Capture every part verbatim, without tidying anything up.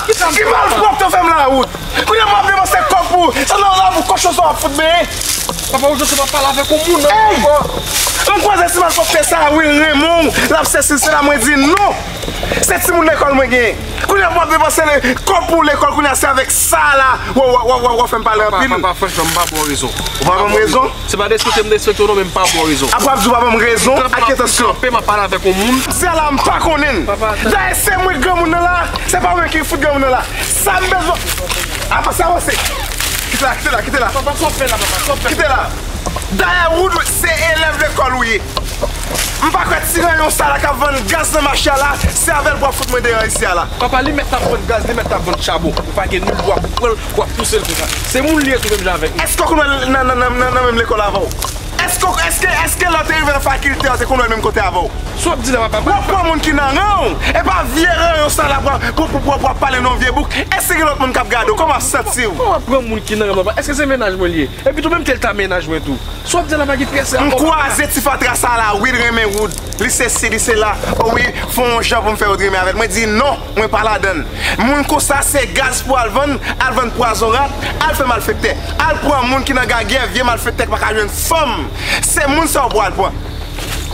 Ki malpwòpte w fè m la, Wood? Kounye a m ap depanse kòb pou sa nan la pou kochon sa w ap fout benyen. Papa, ou jis pa pale avèk yon moun nan. Ey! M kwaze ti malpwòpte sa a, wi, l renmen w, l ap sesi sela, mwen di non. Se timoun lekòl mwen genyen. Kounye a m ap depanse kòb pou lekòl, kounye a se avèk sa la w ap fè m pale anpil. Papa, franchman, m pa ba w rezon. Ou pa ban m rezon? Se pa derespekte m derespekte w non, men m pa ba w rezon. Apre w ap di w pa ban m rezon, ak entansyon. M ap pale avèk yon moun. Se la m pa konnen l. Dayè se mwen granmoun nan la, se pa mwen ki fout granmoun nan la. Sa m bezwen. Avanse, avanse. Kite la, kite la, kite la. Papa, sa w fè la, papa, sa w fè? Kite la. Dayè Wood, se elèv lekòl ou ye. M pa kwè ti ranyon sa la k ap vann gaz nan mache a la, se avè l pou w ap fout mwen deyò isi a la. Papa, li mèt t ap vann gaz, li mèt t ap vann chabon. Ou pa gen nil dwa pou pran l, pou w ap pouse l konsa. Se moun li ye tou menm jan avèk nou. Èske w konn wè l nan, nan, nan, nan, nan menm lekòl avè w? Èske, èske, èske lè w te rive nan fakilte a, w te konn wè l menm kote avè w? Sa w ap di la, papa? W ap pran moun ki nan ran w, e pa vye ranyon sa la pou, pou, pou, pou, pou ap pale nan vye bouk. Èske gen lòt moun k ap gade w? Kòman w ap santi w? Kòman w ap pran moun ki nan ran m, papa? Èske se mennaj mwen li ye? Epi tou menm ke l ta mennaj mwen tou. Sa w ap di la pa gen trè sè ankò, papa. M kwaze ti fatra sa la, wi, l renmen Wood. Li sesi, li sela. O wi, fè yon jan pou m fè Wood renmen avè l. Mwen di non, mwen pa ladan l. Moun konsa se gaz pou al vann, al vann pwazon rat, al fè malfektè. Al pran moun ki nan gagè, vye malfektè ki pa ka jwenn fanm. Se moun sa w pou al pran.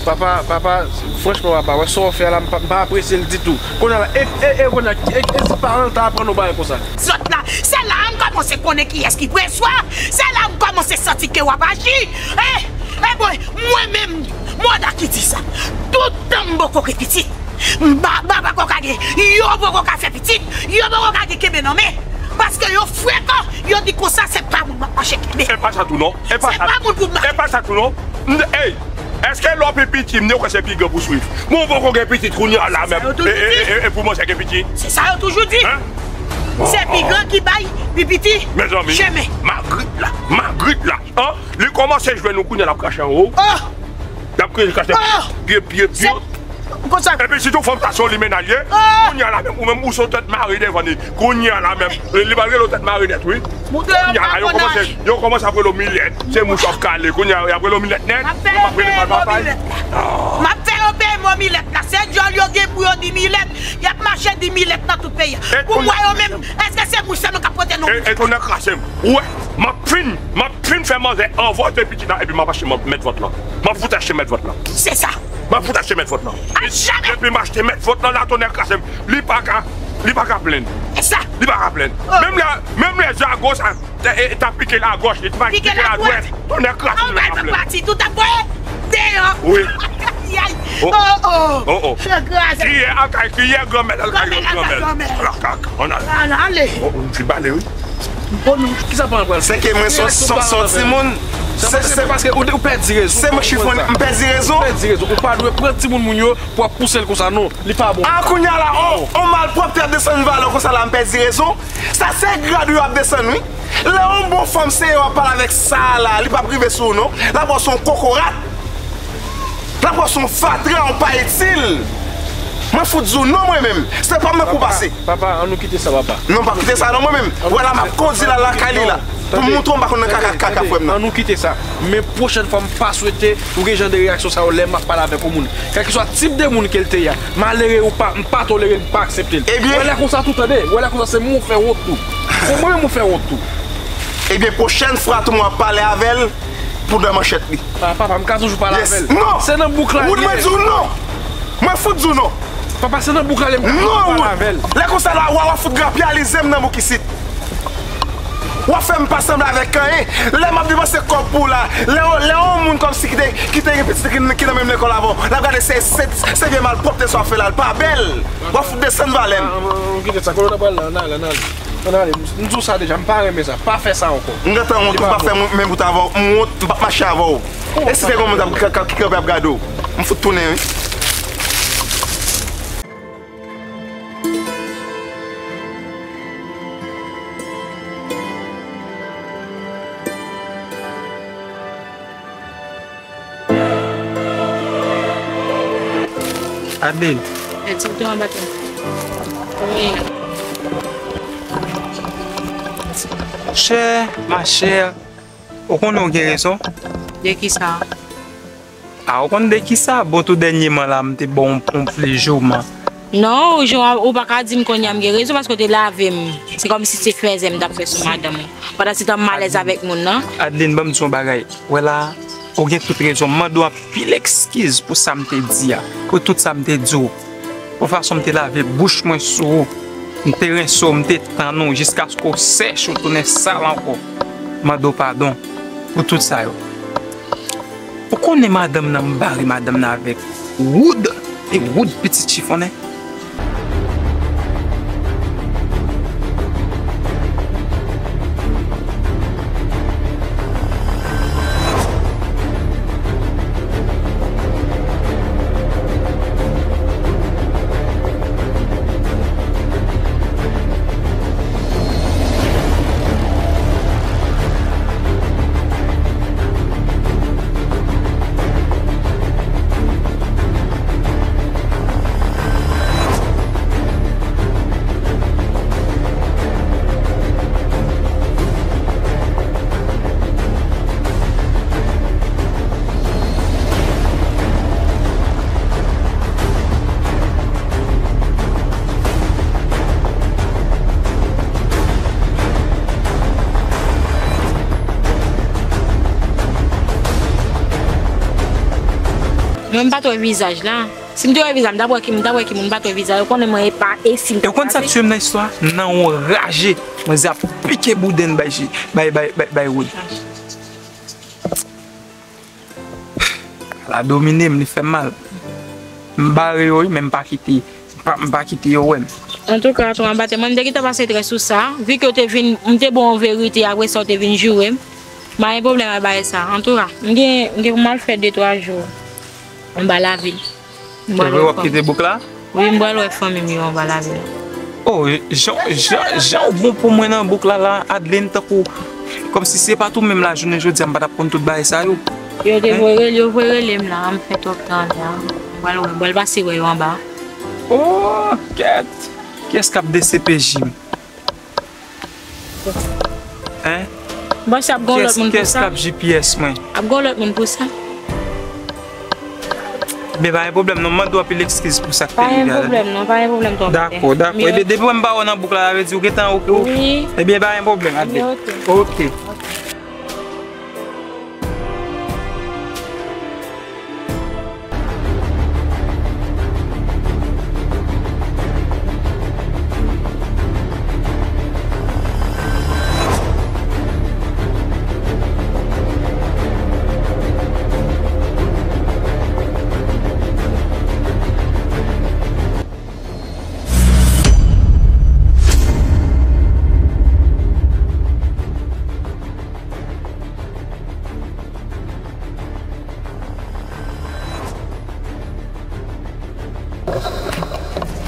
Papa, papa, franchman, papa, wè sa w fè a la, m pa, m pa apresye l ditou. Kounye a la, e, e, e, kounye a, e, e si paran l ta aprann ou bagay konsa? Zòt la, se la a m kòmanse konnen kiyès ki preswa. Se la a m kòmanse santi ke w ap aji. E, e, bon, mwen menm, mòd a ki di sa. Toutan m poko gen pitit. M pa, m pa poko ka gen, yo poko ka fè pitit, yo poko ka gen kenbe nan men. Paske yo frekan, yo di konsa se pa moun m ap mache kenbe. E pa sa tou non, e pa sa. Se pa moun pou m mache. E pa sa tou non. M, ey, èske lè w pi piti, m di w kwè se pi gran pou swiv. Men w poko gen pitit kounye a la menm. E, e, e, e pou manje gen pitit. Se sa yo toujou di. Hein? Se pi gran ki bay pi piti chemen. Mezanmi, Magrit la, Magrit la, hein? Li kòmanse jwenn ou kounye a l ap krache anwo w. Oh! L ap krache pye, pye, pye. Konsa. Epi sitou fanm sa se yon limennaj ye. Kounye a la menm, ou menm ou se yon tèt mare devan li. Kounye a la menm, li pral rele w tèt mare nèt, wi. Kounye a la, yo kòmanse, yo kòmanse ap rele w Milèt. Se mouch w ap kale. Kounye a, y ap rele w Milèt nèt. M ap fè yo peye mo Milèt la. M ap fè yo peye mo Milèt la. Se djòl yo gen pou yo di Milèt. Y ap mache di Milèt nan tout peyi a. Pou m wè yo menm, èske se mouch sèlman k ap pote non? E, e tonnè kraze m. Ou wè, m ap fin, m ap fin fè manzè anvolte pitit la, epi m ap achte mèt vant lan. M ap fout achte mèt vant lan. Se sa. M ap fout achte mèt vant lan. A jamè. Depi m achte mèt vant lan, la tonnè kraze m. Li pa ka, li pa ka plenn. Se sa. Li pa ka plenn. Oh. Menm lè, menm lè zago sa, e, e, t ap pike l a gòch, li t ap pike l a dwèt. Tonnè kraze m, li pa ka plenn. Pati tout ap voye deyò. Wi. Ayayay. Oh. Oh, oh. Oh, oh. Kiyè al kay kiyè, granmèt al kay granmèt. Granmèt al kay granmèt. Alakak, ann ale. Ann ale. Oh, oh, m fin bale, wi. Bon, kisa pa pral fè? Se ke mwen se, se, se yon timoun. Se, se paske ou, ou pèdi rezon. Se mwen chifon, m pèdi rezon. Ou pèdi rezon. Ou pa dwe pran timoun moun yo pou ap pouse l konsa, non. Li pa bon. A, kounye a la, on, on malpwòpte ap desann valè w konsa la, m pèdi rezon. Sa se grad ou yo ap desann, wi. Lè yon bon fanm serye w ap pale avèk sa la, li p ap rive sou ou, non. L ap wè w se yon kokorat. L ap wè w se yon fatra, yon pa itil. Mwen fout di w non mwen menm. Se pa m nan pou pase. Papa, ann nou kite sa, papa. Non, m p ap kite sa non mwen menm. Wè la, m ap kondi l al lakay li la. Pou m montre w m pa konn nan kaka, kaka frè m nan. Ann nou kite sa. Men pwochèn fwa, m pa swete ou gen jan de reyaksyon sa yo lè m ap pale avèk yon moun. Kèlkeswa tip de moun ke l te ye a, malere ou pa, m pa tolere l, m pa aksepte l. Ebyen. Wè lè konsa tou, tande. Wè lè konsa, se mwen ou fè wont tou. Se mwen menm ou fè wont tou. Ebyen, pwochèn fwa tou mwen ap pale avè l, pou nan manchèt li. Ah, papa, m ka toujou pale avè l. Non! Se nan bouk la li ye. Wood, mwen di w non! Mwen fout di w non! Papa, se nan bouk la li ye, m ka toujou pale avè l. Lè konsa la, w a, w a fout grapyalize m nan bouk isit. W a fè m pa sanble avèk anyen. Lè m ap depanse kòb pou w la, lè, lè yon moun kòmsi ki te, ki te gen pitit ki, ki nan menm lekòl avè w, l ap gade se, se, se vye malpwòpte sa w ap fè la, l pa bèl. W a fout desann valè m. Ah, ah, ah, kite sa, kote w ta pral la, ann ale, ann ale. Ann ale, m di w sa deja, m pa renmen sa. Pa fè sa ankò. M gentan wont ou pa fè menm bout avè w. M wont, m p ap mache avè w. E si te gen yon moun k ap, k ap, ki kanpe ap gade w? M fout tounen, wi. Adeline. Wi. Chè, ma chè, ou konnen ou gen rezon. De kisa? A, ou konn de kisa? Bon, tou dènyèman la, m te ba w yon, yon pli jouman. Non, ou, jan ou pa ka di m kounye a m gen rezon paske w te lave m. Se kòmsi se fèzè m t ap fè sou madanm ou. Pandan se tan m alèz avèk moun nan. Adeline, ban m di w yon bagay. Wè la, ou gen tout rezon. M mande w anpil eskiz pou sa m te di a, pou tout sa m te di w, pou fason m te lave bouch mwen sou ou. M te rense w, m te tann ou jiskaske w sèch, ou tounen sal ankò. M mande w padon pou tout sa yo. Ou konnen madanm nan, m bare madanm nan avèk woud, e woud pitit chifonnen. Mwen, m pa t wè vizaj la. Si m te wè vizaj, m t ap wè ki, m t ap wè ki moun, m pa t wè vizaj. Ou konnen mwen e pa e si m te... E w konn sa k tiye m nan istwa? Nan yon raje, manzè ap pike bouden bay, bay, bay, bay, bay Wood. La domine m, li fè m mal. M bare yo wi, men m pa kite, m pa, m pa kite yo wè m. Antouka, tonton Batè, mwen m te gentan pase trè sou sa. Vi ke w te vin, m te ba w yon verite, apre sa w te vin joure m. M pa gen pwoblèm ak bagay sa. Antouka, m gen, m gen pou m al fè de twa jou anba lavil. M pral wè fanmi m. Se vre w ap kite bouk la? Wi, m pral wè fanmi m yo anba lavil. Oh, jan, jan, jan w bon pou mwen nan bouk la, la, Adeline, tankou, kòmsi se pa t ou menm la, jounen jodi a, m pa t ap konn tout bagay sa yo. Yo te voye rele, yo voye rele m la, m fè twòp tan la. M pral wè, m pral pase wè yo anba. Oh, kèt! Kiyès k ap D C P J m? Hein? M panse ap gen yon lòt moun pou sa. Kiyès k ap G P S mwen? Ap gen yon lòt moun pou sa. Men pa gen pwoblèm non, m mande w anpil eskiz pou sa k te rive a. Pa gen pwoblèm non, pa gen pwoblèm tonton. Dakò, dakò. Ebyen depi mwen m pa wè w nan bouk la, sa vle di w gentan oke, oke. Wi. Ebyen pa gen pwoblèm, Adeline. Oke.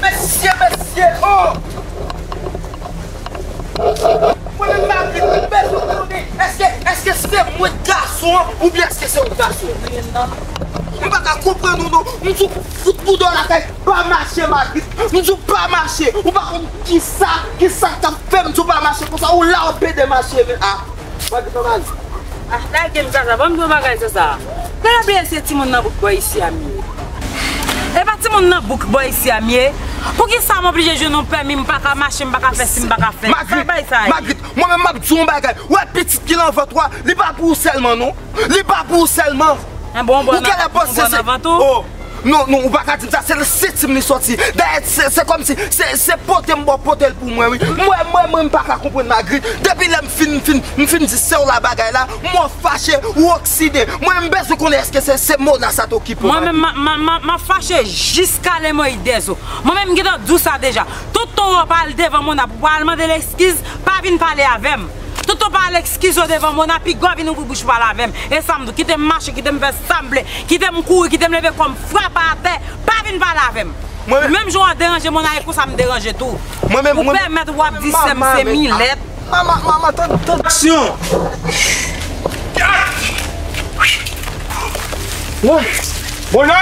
Mesye, mesye, oh! Mwen menm Magrit, mwen bezwen konnen, èske, èske se mwen gason an, oubyen èske se ou gason an? Mwen pa ka konprann ou non. M di w fout bouda w lakay, pa mache Magrit. M di w pa mache. Ou pa konn kisa, kisa k ap fè m di w pa mache konsa. Ou la w ap pede mache men a. Magrit, ann ale. Ah, lage m Zaza, ban m di w yon bagay Zaza. Gade byen se timoun nan bouk bò isi a m ye. E pa timoun nan bouk bò isi a m ye. Poukisa m oblije jwenn yon pèmi, m pa ka mache, m pa ka fè si, m pa ka fè sa, bay sa ye? Magrit, mwen menm m ap di w yon bagay. Wè pitit ki nan vant ou a, li pa pou ou sèlman non. Li pa pou ou sèlman. Ou genlè panse se... Oh, non, non, ou pa ka di m sa, se nan sentim li soti. Dayè, se, se kòmsi, se, se pote m ba w pote l pou mwen, wi. Mwen, mwen, mwen, m pa ka konprann Magrit. Depi lè m fin, m fin, m fin di sè w la bagay la, m wè w fache, ou okside. Mwen, m bezwen konnen èske se, se Mona sa t okipe w, Magrit. Mwen menm, m, m, m, m ap fache jiska lè mwen yi dèzo. Mwen menm, m gentan di w sa deja. Tout tan w ap al devan Mona pou w al mande l eskiz, pa vin pale avè m. Tout tan w pa al eskize w devan Mona, piga w vin ouvri bouch ou pale avè m. E sa m di w, kite m mache, kite m fè sa m vle, kite m kouri, kite m leve kò m frape atè, pa vin pale avè m. Mwen menm... Menm jan w ap deranje Mona, e konsa m deranje tou. Mwen menm, mwen menm... Ou pèmèt w ap di sè m se milèt. Mama, mama, tann, tann. Aksyon! Mona!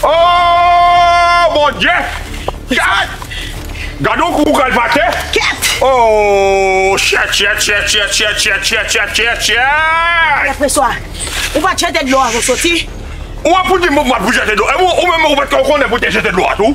Oh, Bondye! Gad! Gad yon kou ou pral pate! Kèt! Oh, shit, shit, shit. Frè Preswa, ou pa t jete dlo a avan w soti? Ou ap pou di m ou pa t pou jete dlo. E ou, ou menm ou pa t konnen pou te jete dlo a tou?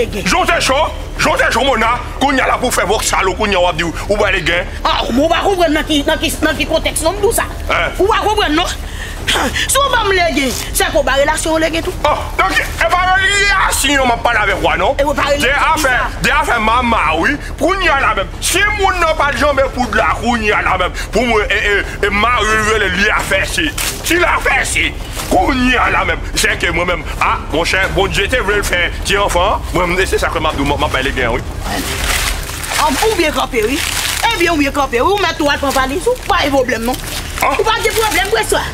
legen. Jan w te cho, jan w te cho, Mona, kounye a la pou fè vòksalo, kounye a w ap di ou bay legen. Ah, ou pa konprann nan ki, nan ki, nan ki kontèks non m di w sa. Hein? Ou pa konprann non. Si w ban m legen, se ke w ba relasyon w legen tou. Oh, donk, e pa relasyon m ap pale avèk ou a non. E w pa relasyon de afè, de afè mama, wi. Kounye a la menm, si moun nan pa t janbe poud la, kounye a la menm, pou mwen, e, e, e mari l rele li afèse. Ti l afèse. Kounye a la menm, se ke mwen menm, a, monchè, Bondye te vle l fè ti anfan an, mwen menm, e se sa ke m ap di w, m ap bay legen an, wi. An, ou byen kanpe, wi. Ebyen, ou byen kanpe, wi. Ou mèt tou al pran valiz ou, pa gen pwoblèm, non. Ah. Ou pa gen pwoblèm, prenswa.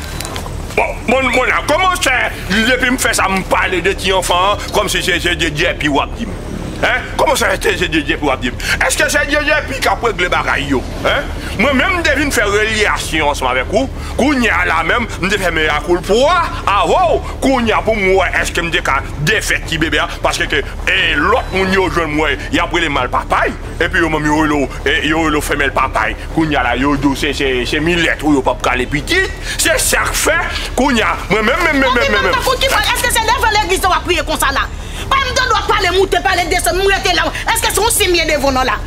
Bon, bon, bon, la, kòman se, depi m fè sa, m pale de ti anfan an, kòmsi se, se de djèpi w ap di m? Hein? Kòman se, se, se de djèpi w ap di m? Èske se de djèpi k ap regle bagay yo? Hein? Mwen menm, m te vin fè relasyon ansanm avèk ou. Kounye a la menm, m te fè meya koulpa avè w. Kounye a pou m wè èske m te ka defèt ti bebe a. Paske ke, e, lòt moun yo jwenn mwen, y ap rele m al papay. Epi yo menm yo rele w, e, yo rele w femèl papay. Kounye a la, yo di w se, se, se milèt ou yo p ap kale pitit. Se sa k fè, kounye a, mwen menm, menm, menm, menm, menm, menm. Tankou ki bò, èske se devan legliz w ap priye konsa la? Pa m tande w ap pale moute, pale desann, m rete la. Èske se yon si m ye devan w nan la?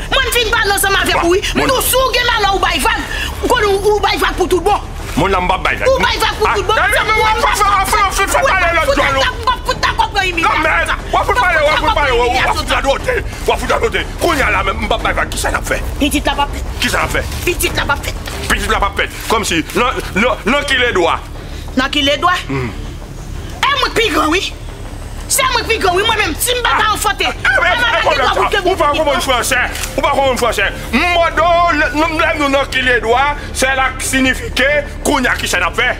Mwen m fin pale ansanm avèk ou, wi. M di w, si w gen malè, ou bay vag. Ou konnen ou, ou bay vag pou tout bon. Mona, m p ap bay vag. Ou bay vag pou tout bon. Ah, men w ap fè, w ap fè, w ap fè, w ap fè pale lòt djòl ou. M p ap fout dakò pran imiliasyon sa. Non, men, w ap fout pale, w ap fout pale, w ap fout radote. W ap fout radote. Kounye a la menm, m p ap bay vag. Kisa n ap fè? Pitit la p ap fèt. Kisa n ap fè? Pitit la p ap fèt. Pitit la p ap fèt. Kòmsi, nan, nan, nan ki ledwa? Nan ki ledwa? Hmm. E mwen k pi gran, wi. Se mwen k pi gran, wi, mwen menm, si m pa ta anfante, e mwen pa gen dwa pou ke moun ki pi gran. Ou pa konprann fransè. Ou pa konprann fransè. M mande w, lè, lè nou nan ki ledwa, se la k sinifike, kounye a kisa n ap fè?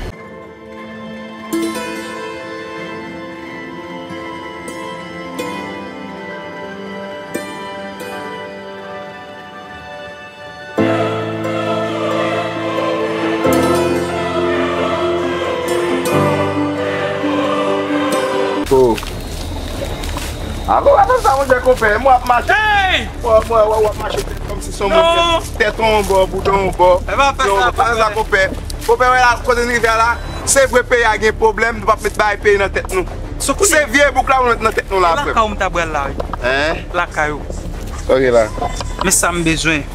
A, konpè, pa fè sa, monchè, konpè. Mwen ap mache. Hey! Mwen, mwen, mwen, w ap mache tèt kòmsi se yon moun tèt, tèt yon bò, bouda yon bò. E pa fè sa, pa fè sa, konpè. Konpè, wè la, kote n rive a la, se vre peyi a gen pwoblèm, nou p ap met bagay peyi nan tèt nou. Se vye bouk la pou nou met nan tèt nou la, frè m. Lakay ou m ta pral la, wi. Hein? Lakay ou. Ok, la. Men sa m bezwen.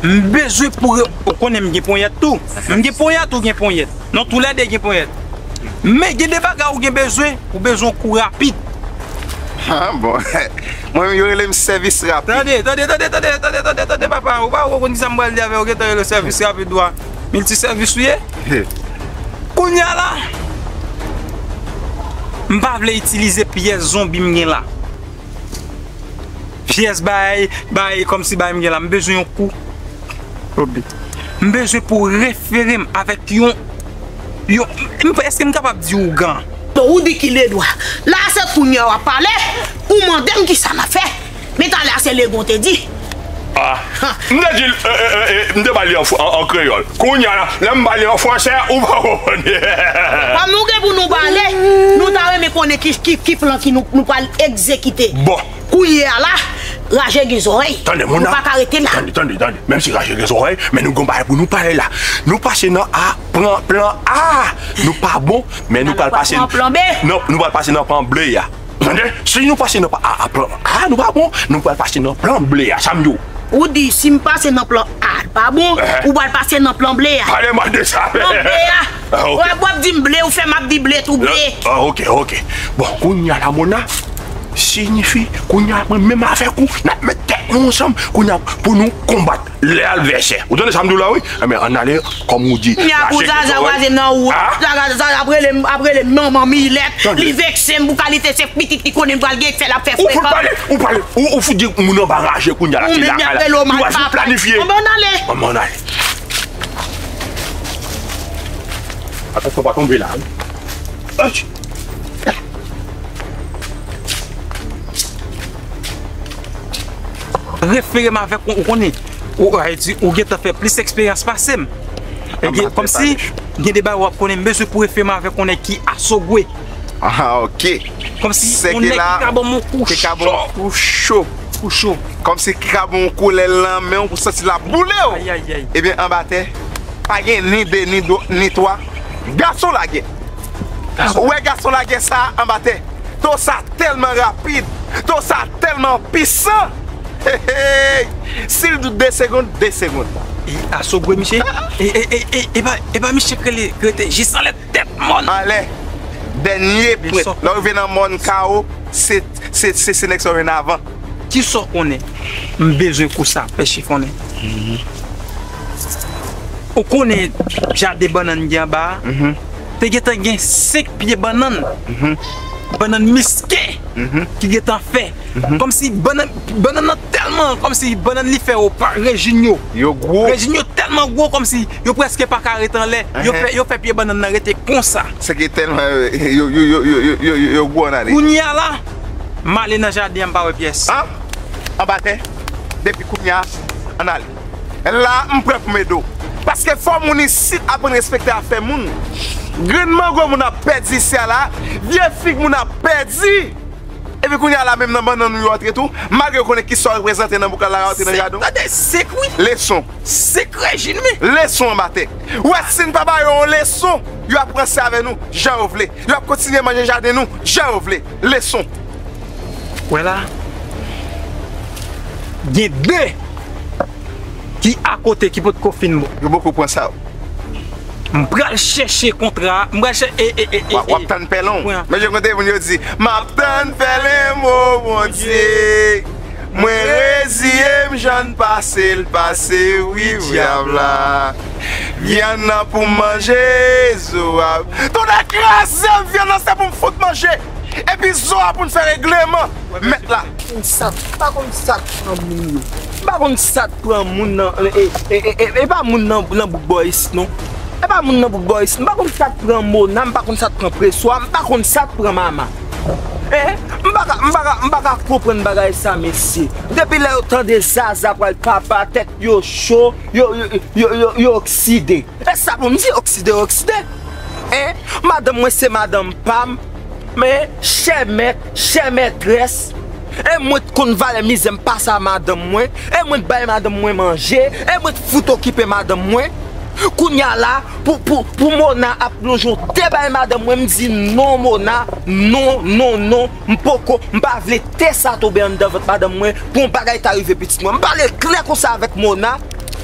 M bezwen pou re-, ou konnen m gen ponyèt tou. M gen ponyèt, ou gen ponyèt. Non, toulède gen ponyèt. Men gen de bagay ou gen bezwen, ou bezwen yon kou rapid. Ah, bon. Mwen menm, yo rele m sèvis rapid. Tande, tande, tande, papa. Ou pa konn kisa m pral di avè w, gentan rele w sèvis rapid, ou a milti sèvis ou ye. Kounye a la, m pa vle itilize pyès zonbi m gen la. Pyès bay, bay, kòmsi bay m gen la, m bezwen yon kou. M bezwen pou refere m avèk yon, yon, m, èske m kapab di ougan? Bon, ou di ki ledwa. La, se kounye a w ap pale, ou mande m kisa m ap fè. Men talè a se legon te di. Ah, m te di l, e, e, e, e, m te ba li an, an, an kreyòl. Kounye a la, lè m ba li an fransè, ou pa konprann. Kòm nou gen pou nou pale, nou ta renmen konnen ki, ki, ki plan ki nou, nou pral egzekite. Bon. Kounye a la, raje gen zòrèy. Tande, moun nan. Nou pa ka rete la. Tande, tande, tande. Menm si raje gen zòrèy, men nou gon bagay pou nou pale la. Nou pase nan A, pran plan A. Nou pa bon, men nou pral pase nan plan B. Non, nou pral pase nan plan ble a. Tande, si nou pase nan plan A, plan A, nou pa bon, nou pral pase nan plan ble a. Sa m di w. Ou di, si m pase nan plan A, pa bon, ou pral pase nan plan ble a. Pale mwen de sa. Plan ble a. Ah, ok. W ap, w ap di m ble, ou fè m ap di ble tou ble. Ah, ok, ok. Bon, kounye a la, Mona, siyifi, kounye a, mwen menm avèk ou, n ap met tèt nou ansanm, kounye a, pou nou konbat lè advèsè. Ou tande sa m di w la, wi? Enben, ann ale, kòm ou di, raje gen zòrèy. Zaza kwaze m nan wout. Ah? Zaza, Zaza ap rele m, ap rele m manman milèt. Tande. Li vekse m pou kalite se pitit li konnen m pral gen, fè l ap fè frekan. Ou fout pale, ou pale, ou, ou fout di moun anba raje kounye a la, se lakay la. Ou menm y ap rele w mal papa. Ou pral planifye. Anben, ann ale. Anben, ann ale. Atansyon, pa tonbe la, wi. Ach! Refere m avèk ou, ou konnen. Ou, ou, ou gentan fè plis eksperyans pase m. Ebyen, kòmsi, gen de bagay w ap konnen, m bezwen pou refere m avèk yon nèg ki asogwe. Ah, ok. Kòmsi yon nèg ki ka ban m yon kou cho. Kou cho. Kou cho. Kòmsi ki ka ban w yon koulè nan men w pou w santi l ap boule w. Ay, ay, ay. Ebyen, anba tè, pa gen ni de, ni do, ni twa. Gason lagè. Ou wè gason lagè sa a anba tè? To sa tèlman rapid. To sa tèlman pisan. Hey, hey. Si l dout de segonn, de segonn. E asogwe misye. E, e, e, e, e pa, e pa misye k rele, k rete jis anlè tèt mòn. Anlè. Dènye pwent. Lè w rive nan mòn kawo, se, se, se, se nèg sa w jwenn avan. Kisa w konnen? M bezwen kou sa, pè chifonnen. Ou konnen jaden bannann gen anba a? Te gentan gen senk pye bannann. Bannann miske ki gentan fè. Kòmsi bannann, bannann nan tèlman, kòmsi bannann li fè yo pa rejin yo. Yo gwo. Rejin yo tèlman gwo kòmsi yo prèske pa ka rete anlè. Yo fè, yo fè pye bannann nan rete konsa. Se ki tèlman yo, yo, yo gwo ann ale. Kounye a la, m ale nan jaden an, m pa wè pyès. An? Anba tè? Depi kounye a, ann ale. La, m prè pou m ede w. Paske fò moun isit aprann respekte afè moun. Grenn mango moun ap pèdi isi a la, vye fig moun ap pèdi. Epi kounye a la menm nan bannann ou yo antre tou, malgre yo konnen kisa w reprezante nan bouk la, la yo antre nan jaden w. Tande, sek wi. Leson. Sek rejin wi. Leson anba tè. Ou wè si n pa ba yo yon leson, yo ap ranse avè nou jan yo vle. Yo ap kontinye manje jaden nou jan yo vle. Leson. Wè la. Gen de ki akote ki potko fin bon. Yo poko pran sa. M pral chèche kontra a. M pral chèche, e, e, e, e, w ap, w ap tann pèlen w. Men jan kote moun yo di, m ap tann pèlen m, o Bondye. Mwen reziye m jan n pase l pase, wi, dyab la. Vyann nan pou m manje, zo a. Tonnè kraze m, vyann nan se pou m fout manje. Epi zo a pou n fè regleman. Mèt la. M pa konn sa k pran moun yo. M pa konn sa k pran moun nan, e, e, e, e, e pa moun nan, nan bouk bò isit non. E pa moun nan bouk bò isit. M pa konn sa k pran Mona, m pa konn sa k pran Preswa, m pa konn sa k pran Mama. Hein? M pa ka, m pa ka, m pa ka konprann bagay sa, mesye. Depi lè yo tande Zaza pral papa, tèt yo cho, yo, yo, yo, yo, yo okside. E sa pou m di, okside, okside. Hein? Madanm mwen se madanm pa m. Men, chè mèt, chè mètrès, e mwen t konn valè mizè m pase a madanm mwen, e mwen t bay madanm mwen manje, e mwen t fout okipe madanm mwen. Kounye a la, pou, pou, pou Mona ap lonje yon te bay madanm mwen, m di non, Mona, non, non, non, m poko, m pa vle te sa tonbe anndan vant madanm mwen pou yon bagay ta rive pitit mwen. M pale klè konsa avèk Mona.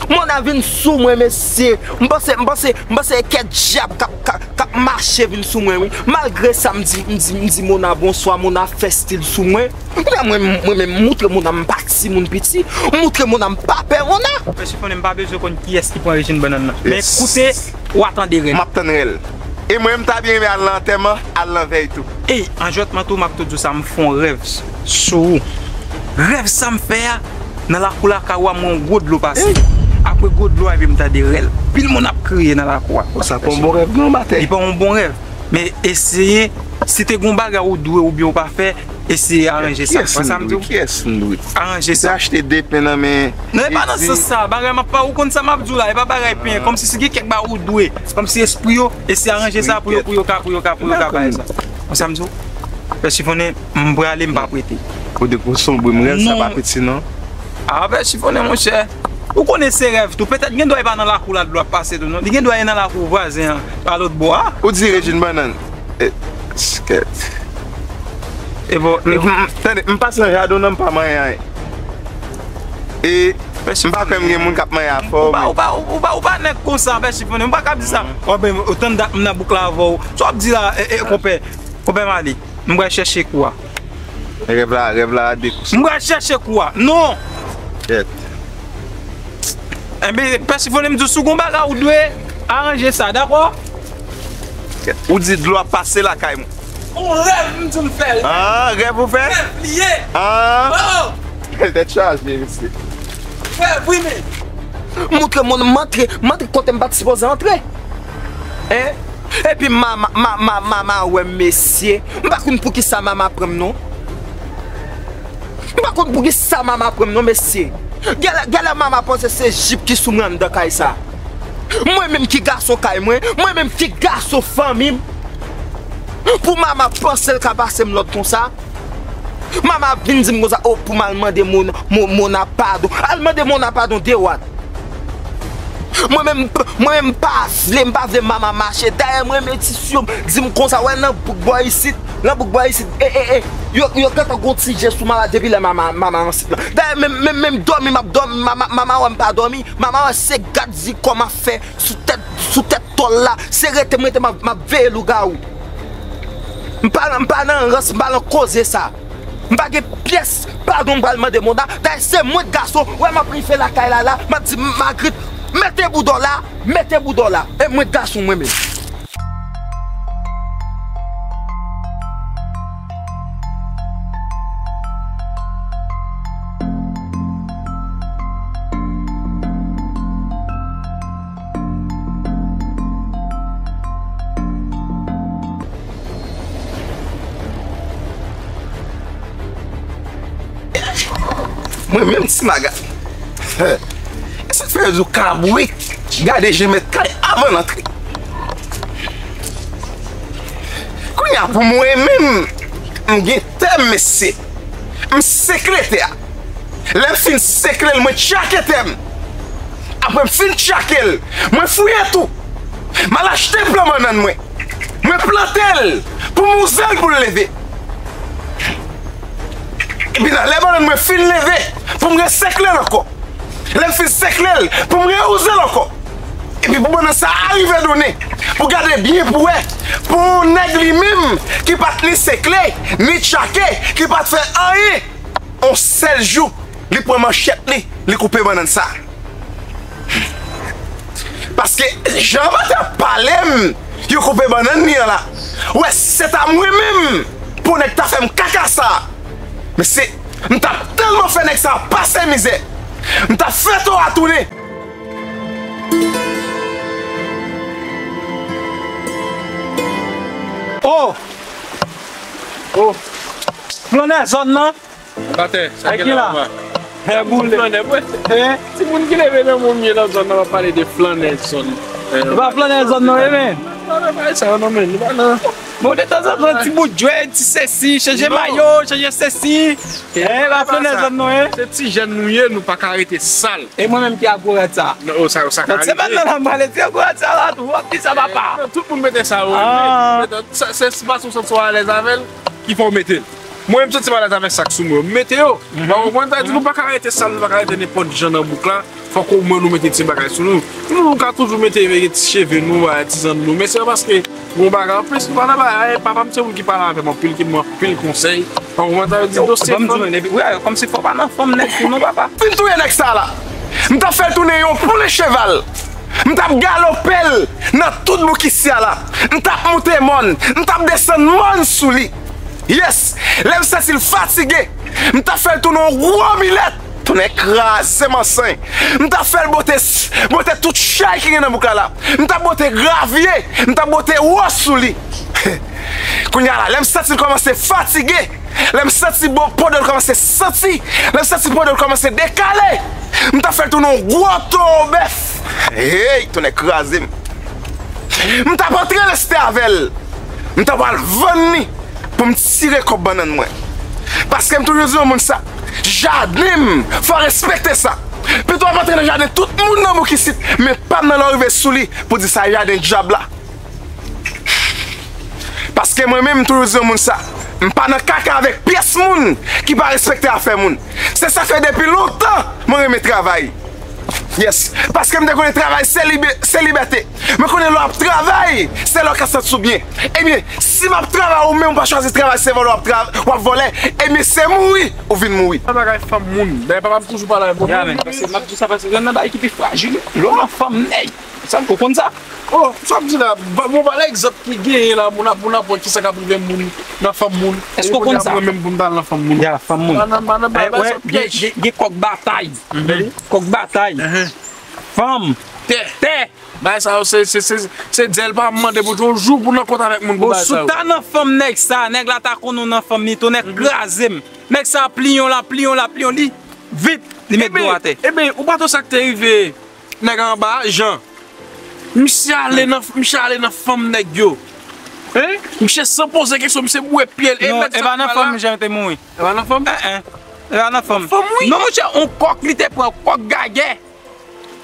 Mona vin sou mwen, mesye. M panse, m panse, m panse e kèk dyab k ap, k ap, k ap mache vin sou mwen, wi. Malgre sa, m di, m di, m di Mona bonswa, Mona fè stil sou mwen. Kounye a mwen, mwen menm, m moutre Mona m pa timoun piti, m moutre Mona m pa pè Mona. Mesye Fonnen, m pa bezwen konn kiyès ki pran rejim bannann nan. Men koute, w a tande rèl. M ap tann rèl. E mwen, m ta byen renmen al nan antèman, al nan vèy tou. E, an jwèt mantò, m ap tou di w sa, m fè yon rèv s-, sou ou. Rèv sa m fè a, nan lakou lakay ou a, m wè yon gwo dlo pase. Apre gwo dlo a, epi m tande rèl. Pil moun ap kriye nan lakou a. Sa pa yon bon rèv non, batè. Li pa yon bon rèv. Men eseye, si te gon bagay ou dwe oubyen ou pa fè, eseye aranje sa. Kiyès m dwe? Kiyès m dwe? Aranje sa. Se achte de pen nan men. Non, e pa nan sans sa. Bagay m ap pa, ou konn sa m ap di w la, e pa bagay pen. Kòmsi si gen kèk bagay ou dwe. Kòmsi espri yo, eseye aranje sa pou yo, pou yo ka, pou yo ka, pou yo ka bay sa. Konn sa m di w? Pè Chifonnen, m prale, m p ap rete. Ou de kou sonbre, m rèv sa pa piti non. A, Pè Chifonnen, monchè. Ou konnen se rèv tou. Petèt gen dwa e pa nan lakou la dlo ap pase tou non. Li gen dwa e nan lakou vwazen an, pa lòt bò a. Ou di rejim bannann. E, skèt. E bon, e bon. Tande, m pase nan jaden w nan, m pa manyen anyen. E m pa kwè m gen moun k ap manyen afè w. Ou pa, ou pa, ou pa, ou pa nèg konsa, Pè Chifonnen. M pa ka di sa. Ou pa, ou tann dat m nan bouk la avè w. Sa w ap di la, e, e, konpè. Konpè Mali, m pral chèche kou a. Rèv la, rèv la de kou. M pral chèche kou a. Non! Kèt. Enben, Pè Chifonnen, m di w, si w gon bagay ou dwe aranje sa, dakò? Kèt. Ou di dlo ap pase lakay mwen. On rèv m di w m fè. Ah, rèv ou fè? Rèv li ye. Ah. Oh! Tèt chaje, mesye. Rèv, wi, men. Moutre moun, m antre, m antre kote m pa t sipoze antre. Hein? Epi mama, ma, ma, mama wè m, mesye. M pa konn poukisa mama pran m non. M pa konn poukisa mama pran m non, mesye. Genlè, genlè mama panse se jip ki sou mwen anndan kay sa. Mwen menm ki gason kay mwen, mwen menm ki gason fanmi m. Pou mama panse l ka pase m lòd konsa. Mama ap vin di m konsa, oh, pou m al mande Mona, Mo-, Mona padon. Al mande Mona padon de what? Mwen menm, mwen menm pa vle, m pa vle mama mache. Dayè, mwen menm ti sou yo di m konsa, wè nan bouk bò isit, nan bouk bò isit, e, e, e, yo, yo gentan gon ti je sou mama depi lè mama, mama ansit lan. Dayè, menm, menm, menm dòmi, m ap dòmi, mama, mama wè m pa dòmi, mama wè se gad zikò m ap fè sou tèt, sou tèt tòl la, se rete m rete m ap, m ap veye lougawou. M pa, m pa nan rans, m pa nan koze sa. M pa gen pyès padon m pral mande Mona. Dayè, se mwen k gason, wè m ap rive lakay la la, m ap di Magrit, mete bouda w la, mete bouda w la. E mwen k gason mwen menm. Mwen menm Ti Maga. E sa k fè yo di w kabrit gade jan mèt kay avan l antre. Kounye a pou mwen menm, m gen tè m, mesye. M sekle tè a. Lè m fin sekle l, mwen tchake tè m. Apre m fin tchake l, mwen fouye tou. M al achte plan bannann mwen. Mwen plante l pou m wouze l pou l leve. Epi nan lè bannann mwen fin leve, pou m resekle l ankò. Lè m fin sekle l, pou m rewouze l ankò. Epi pou bannann sa a rive donnen, pou gade byen pou wè, pou yon nèg li menm ki pa t ni sekle, ni tchake, ki pa t fè anyen, yon sèl jou, li pran manchèt li, li koupe bannann sa. Paske jan yo te ap pale m, yo koupe bannann li an la. Wè, si se ta mwen menm, pou nèg ta fè m kaka sa. Mesye, m t ap tèlman fè nèg sa pase mizè. M t ap fè to a tounen. Oh! Oh! Flannè zòn nan. Batè, sa gen la, papa? È boule. Flannè, bwè. Hein? Timoun ki leve nan mwen, m ye nan zòn nan, w ap pale de flannè zòn. E pa flannè zòn nan, e men. Non, men, pa sa, non, men, nou pa nan Bon, detanzantan, ti bout dwèt, ti sesi, chanje mayo, chanje sesi. Eh, pa fè nèg zòn non, eh. Se ti jèn nou ye, nou pa ka rete sal. E mwen menm ki akorat sa. Non, sa, sa ka rive. Sèt semèn nan, la, m pale ti akorat sa la, tou, w ap di sa, papa. Non, tout moun mete sa, yo. Ah. Se, se, se pa sou santi w alèz avè l, ki fè w mete l. Mwen, m santi m alèz avèk sa k sou mwen. M mete yo. Ou konprann? Sa di nou pa ka rete sal, nou pa ka rete nenpòt jan nan bouk la. Fòk omwen nou mete ti bagay sou nou. Nou, nou ka toujou mete, mete ti cheve nou, bagay, ti zann nou. Men se pa paske gon bagay anplis, nou pa nan bagay. Papa m se moun ki pale avè m anpil, ki ban m anpil konsèy. Ou konprann sa vle di? Dosye fanm. Wi, kòmsi fò pa nan fanm nèg pou nou, papa. Fin touye nèg sa la. M t ap fè l tounen yon poule cheval. M t ap galope l nan tout bouk isi a la. M t ap moute mòn. M t ap desann mòn sou li. Yes! Lè m santi l fatige, m t ap fè l tounen yon gwo milèt. Tonnè kraze m ansanm. M t ap fè l bote, bote tout chay ki gen nan bouk la la. M t ap bote gravye, m t ap bote wòch sou li. Kounye a la, lè m santi l kòmanse fatige, lè m santi po do l kòmanse santi, lè m santi po do l kòmanse dekale, m t ap fè l tounen yon gwo towo bèf. Hey, tonnè kraze m. M t ap antre leste avè l. M t ap al vann li pou m tire kòb bannann mwen. Paske m toujou di yon moun sa, jaden m, fò w respekte sa. Pito w ap antre nan jaden tout moun nan bouk isit, men pa m nan lè w rive sou li pou di sa jaden dyab la. Paske mwen menm, m toujou di yon moun sa, m pa nan kaka avèk pyès moun ki pa respekte afè moun. Se sa k fè depi lontan mwen renmen travay. Yes. Paske m te konnen travay se libe-, se libète. Mwen konnen lè w ap travay, se lè w ka santi w byen. Ebyen, si m ap travay, ou menm ou pa chwazi travay, se vòlè w ap tra-, w ap vòlè, ebyen, se mouri ou vin mouri. Sa bagay fanm moun. Dayè, papa m toujou pale avè m. Ya, men, paske m ap di sa, paske gen nan bagay ki pi frajil, lè w nan fanm nèg. Sa, ou konn sa? Oh, sa m di la, ba-, bon, ba egzanp ki genyen la, moun ap, moun ap wè kisa k ap rive moun nan fanm moun. Èske ou konn sa? Mwen menm pou m ta al nan fanm moun. Ya, fanm moun. Pa nan, pa nan, pa nan pyèj. Gen, gen kòk batay. Kòk batay. Fanm. Tè. Tè. Bagay sa yo, se, se, se, se dyèl pa mande pou yon jou pou nan kont avèk moun pou bagay sa yo. Bon, si w ta nan fanm nèg sa, nèg la ta konn ou nan fanm li, tonnè kraze m. Nèg sa pliyon la, pliyon la, pliyon li, vit, li met do atè. Ebyen, ou pa t wè sa k te rive nèg anba, Jan. Misye ale nan, misye ale nan fanm nèg yo. Hein? Misye san poze kesyon, misye boure pye l. E nèg sa pa la. Non, e pa nan fanm Jan te mouri. E pa nan fanm? Eh, eh. E pa nan fanm. Fanm, wi. Non, monchè, on kòk li te pran, kòk gagè.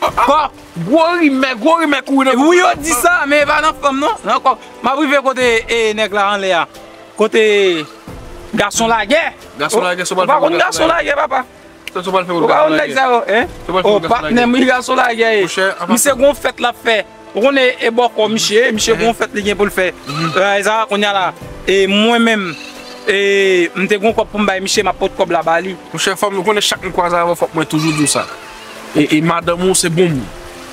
Kòk. Gwo rimè, gwo rimè kouri nan. Wi, yo di sa, men e pa nan fanm, non. Nan kòk. M ap rive kote, e, nèg la anlè a. Kote gason lagè. Gason lagè, se ou pral fè pou gason lagè. Ou pa konn gason lagè, papa. Ou pa konn nèg sa yo, hein? Oh, patnè m, wi, gason lagè ye. Misye gon fèt l ap fè. Ou konnen e bòkò misye, misye gon fèt li gen pou l fè. Eh, sa, kounye a la, e mwen menm, e m te gon kòb pou m bay misye, m ap pot kòb la ba li. Monchè, fanm, ou konnen chak m kwaze avè w, fòk mwen toujou di w sa. E, e madanm ou se bon moun.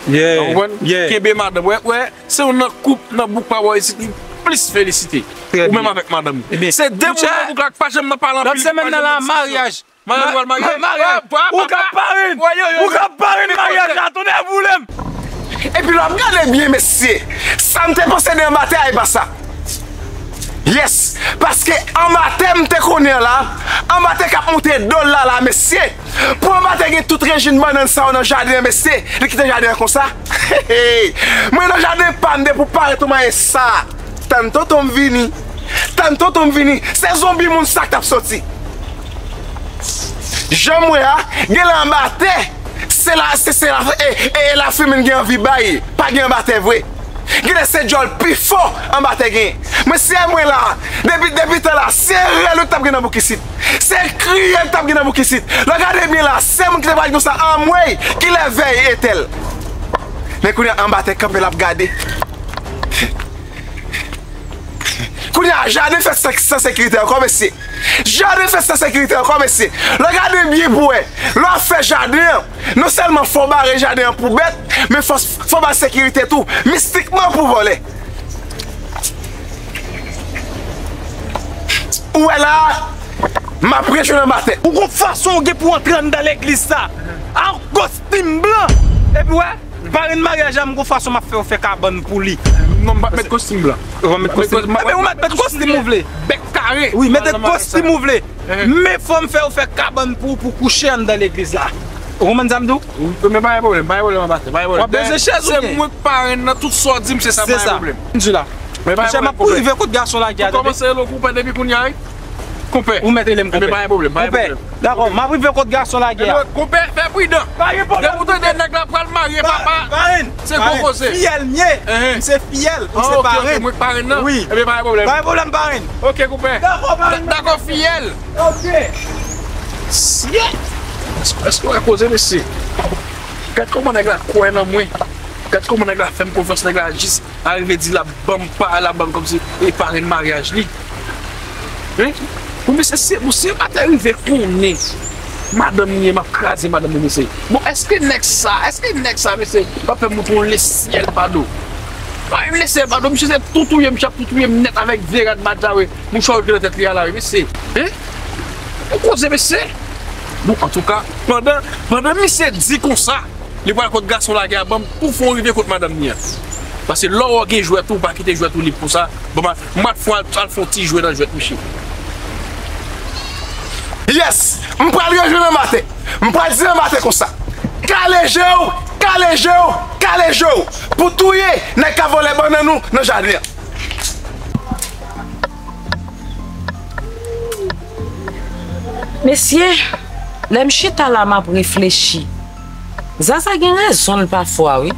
Ou konprann? Kenbe madanm. Wè, wè, se youn nan koup nan bouk pa bò isit ki plis felisite. Ou menm avèk madanm ou. Se de moun nan bouk la k pa janm nan pale anpil, ki pa janm nan diskisyon. Maryaj, maryaj. Ou k ap parenn. Ou k ap parenn maryaj la, tonnè boule m. Epi lè w ap gade byen, mesye, sa m te panse de Anbatè a, e pa sa. Yes, paske Anbatè m te konnen an la, Anbatè k ap moute do l la la, mesye. Pou Anbatè gen tout rejim bannann sa yo nan jaden an, mesye, li kite jaden an konsa. Mwen nan jaden pa m, depi w parèt ou manyen sa. Tann tonton m vini. Tann tonton m vini. Se zonbi moun sa k t ap soti. Jan m wè a, gen lè anba tè, se la, se, se la, e, e, e la fimen gen anvi bay. Pa gen anba tè vre. Gen lè se djòl pi fò anba tè gen. Men si e mwen la, depi, depi tan la, se rèl ou t ap gen nan bouk isit. Se kriye m t ap gen nan bouk isit. Lè w gade byen la, se moun ki te pral di konsa, anmwey, kilè vèy etèl. Men kounye a anba tè kanpe l ap gade. Kounye a, jaden fèt san, san sekirite ankò, mesye. Jaden fèt san sekirite ankò, mesye. Lè w gade byen pou wè, lè w ap fè jaden an, non sèlman fò w bare jaden an pou bèt, men fò, fò w ba l sekirite tou, mistikman pou vòlè. Ou wè la, m ap rejwenn anba tè. Ou gon fason ou gen pou antre anndan legliz sa, ak kostim blan, epi wè, parenn maryaj la, m gon fason m ap fè w fè kabann pou li. Non, m p ap met kostim blan. Ou p ap met kostim. Ebyen, ou mèt met kostim ou vle. Bèk kare. Wi, mete kostim ou vle. Men fò m fè w fè kabann pou, pou kouche anndan legliz la. Ou konprann sa m di w? Wi, men pa gen pwoblèm, pa gen pwoblèm anba tè, pa gen pwoblèm. W ap bezwen chèz oubyen? Se mwen k parenn nan, tout sa w di m, se sa, pa gen pwoblèm. M di la. Men pa gen pwoblèm, m ap rive kot gason lagè a, tande. Ou kòmanse rele w konpè depi kounye a, wi. Konpè. Ou mèt rele m konpè. Enben, pa gen pwoblèm, pa gen pwoblèm. Dakò, m ap rive kot gason lagè a. Enben, konpè, fè pridan. Pa gen pwoblèm. Depi w tande nèg la pral marye papa, se gwo koze. Fiyèl m ye. M se fiyèl, m se parenn. Ah, ok, ok, mwen k parenn nan. Wi. Enben, pa gen pwoblèm. Pa gen pwoblèm, parenn. Ok, konpè. Dakò, parenn. Dakò, fiyèl. Ok. Syèt! Èske, èske w wè koze, mesye? Gad kòman nèg la kwè nan mwen. Gad kòman nèg la fè m konfyans, nèg la jis arive di l ap ban m pa, l ap ban m kòmsi e parenn maryaj li. Hein? Bon, mesye, si, bon, si yo pa te rive konnen madanm li, m ap kraze madanm li, mesye. Bon, èske nèg sa, èske nèg sa, mesye, p ap fè m montre yon lesyèl bado? Pa yon lesyèl bado, misye se tou touye m, misye ap tou touye m nèt avèk vye rad madjawe, mouchwa yo ki nan tèt li a la, wi, mesye. Hein? Ou koze, mesye? Bon, antouka, pandan, pandan misye di konsa, li pral kot gason lagè a, ban m pou fon rive kot madanm li an. Paske lè w gen jwèt ou, pa kite jwèt ou lib konsa. Bon, m a, m pral fon al, al fon ti jwe nan jwèt misye. Yes! M pral rejwenn Anmate. M pral di Anmate konsa. Kale je w, kale je w, kale je w. Pou touye nèg k ap vòlè bannann ou nan jaden an. Mesye, lè m chita la m ap reflechi. Zaza gen rezon l pafwa, wi.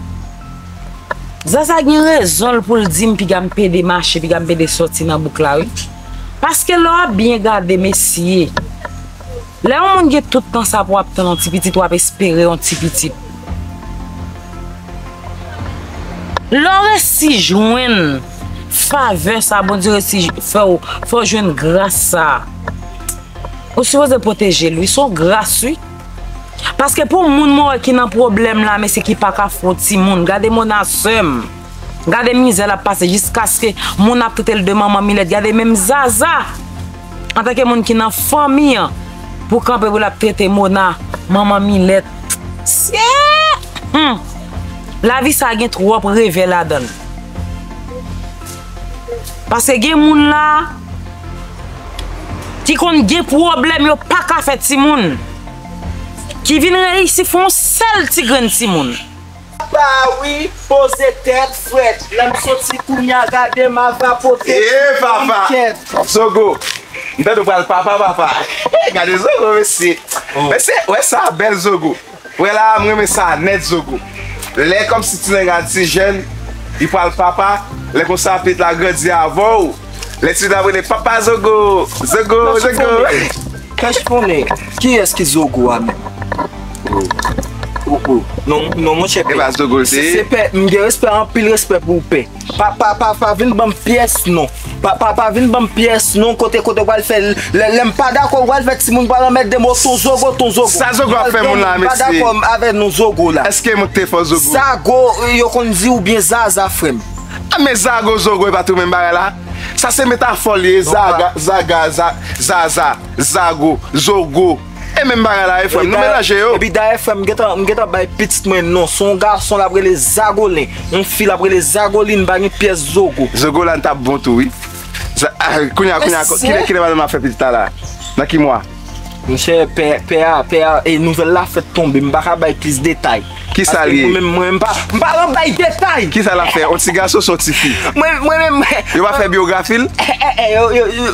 Zaza gen rezon l pou l di m piga m pede mache, piga m pede sòti nan bouk la, wi. Paske lè w ap byen gade, mesye, lè yon moun gen tout tan sa pou w ap tann yon ti pitit, w ap espere yon ti pitit. Lè w resi jwenn favè sa, Bondye resi fè w, fè w jwenn gras sa. Ou sipoze pwoteje l, wi. Se yon gras, wi. Paske pou moun mwen wè ki nan pwoblèm la, mesye, ki pa ka fè yon timoun. Gade Mona, sè m. Gade mizè l ap pase jiskaske moun ap trete l de manman milèt. Gade menm Zaza, antanke moun ki nan fanmi an, pou kanpe pou l ap trete Mona manman milèt. Sye! Hmm. Lavi sa gen twòp revè ladan l. Paske gen moun la ki konn gen pwoblèm, yo pa ka fè timoun, ki vin reyisi fè yon sèl ti grenn timoun. Papa wi, poze tèt frèt. Lè m soti kounye a, gade m ava pote. E papa! Zogo, m tande w pral papa, papa. Gade Zogo, mesye. Mesye, wè sa, bèl Zogo. Wè la, m renmen sa nèt, Zogo. Lè kòmsi ti nèg la ti jèn, li pral papa, lè konsa pitit la grandi avè w. Lè ti nèg la rele papa Zogo, Zogo, Zogo. Kèch konnen, kiyès ki Zogo a menm? Oh, oh. Non, non, monchè, pè. E pa Zogo l te ye? Se, se pè, m gen respè, anpil respè pou ou, pè. Pa, pa, pa, pa vin ban m pyès non. Pa, pa, pa vin ban m pyès non. Kote, kote w pral fè, lè, lè m pa dakò, w pral fè timoun pral anmède m, o, ton Zogo, ton Zogo. Sa Zogo ap fè moun la, mesye? M pa dakò avè non Zogo la. Èske m te fò Zogo? Zago, yo konn di oubyen Zaza, frè m. A, men Zago, Zogo, e pa tou menm bagay la. Sa se metafò li ye, Zaga, Zaga, Za-, Zaza, Zago, Zogo. E menm bagay la, e frè m, nou melanje yo. Epi dayè, frè m, m gentan, m gentan bay pitit mwen non. Se yon gason l ap rele Zagolen. Yon fi l ap rele Zagoline, pa gen pyès Zogo. Zogo la, n t ap bon tou, wi. Sa, ah, kounye a, kounye a, kilè, kilè madanm ap fè pitit la la? Nan ki mwa? Monchè, pè, pè a, pè a, e nouvèl la fèk tonbe. M pa ka bay plis detay. Kisa l ye? Paske mwen menm, mwen, m pa, m pa nan bay detay. Kisa l ap fè? Yon ti gason, se yon ti fi? Mwen, mwen menm. Yo pa fè biyografi l? Eh, eh, eh, yo, yo, yo.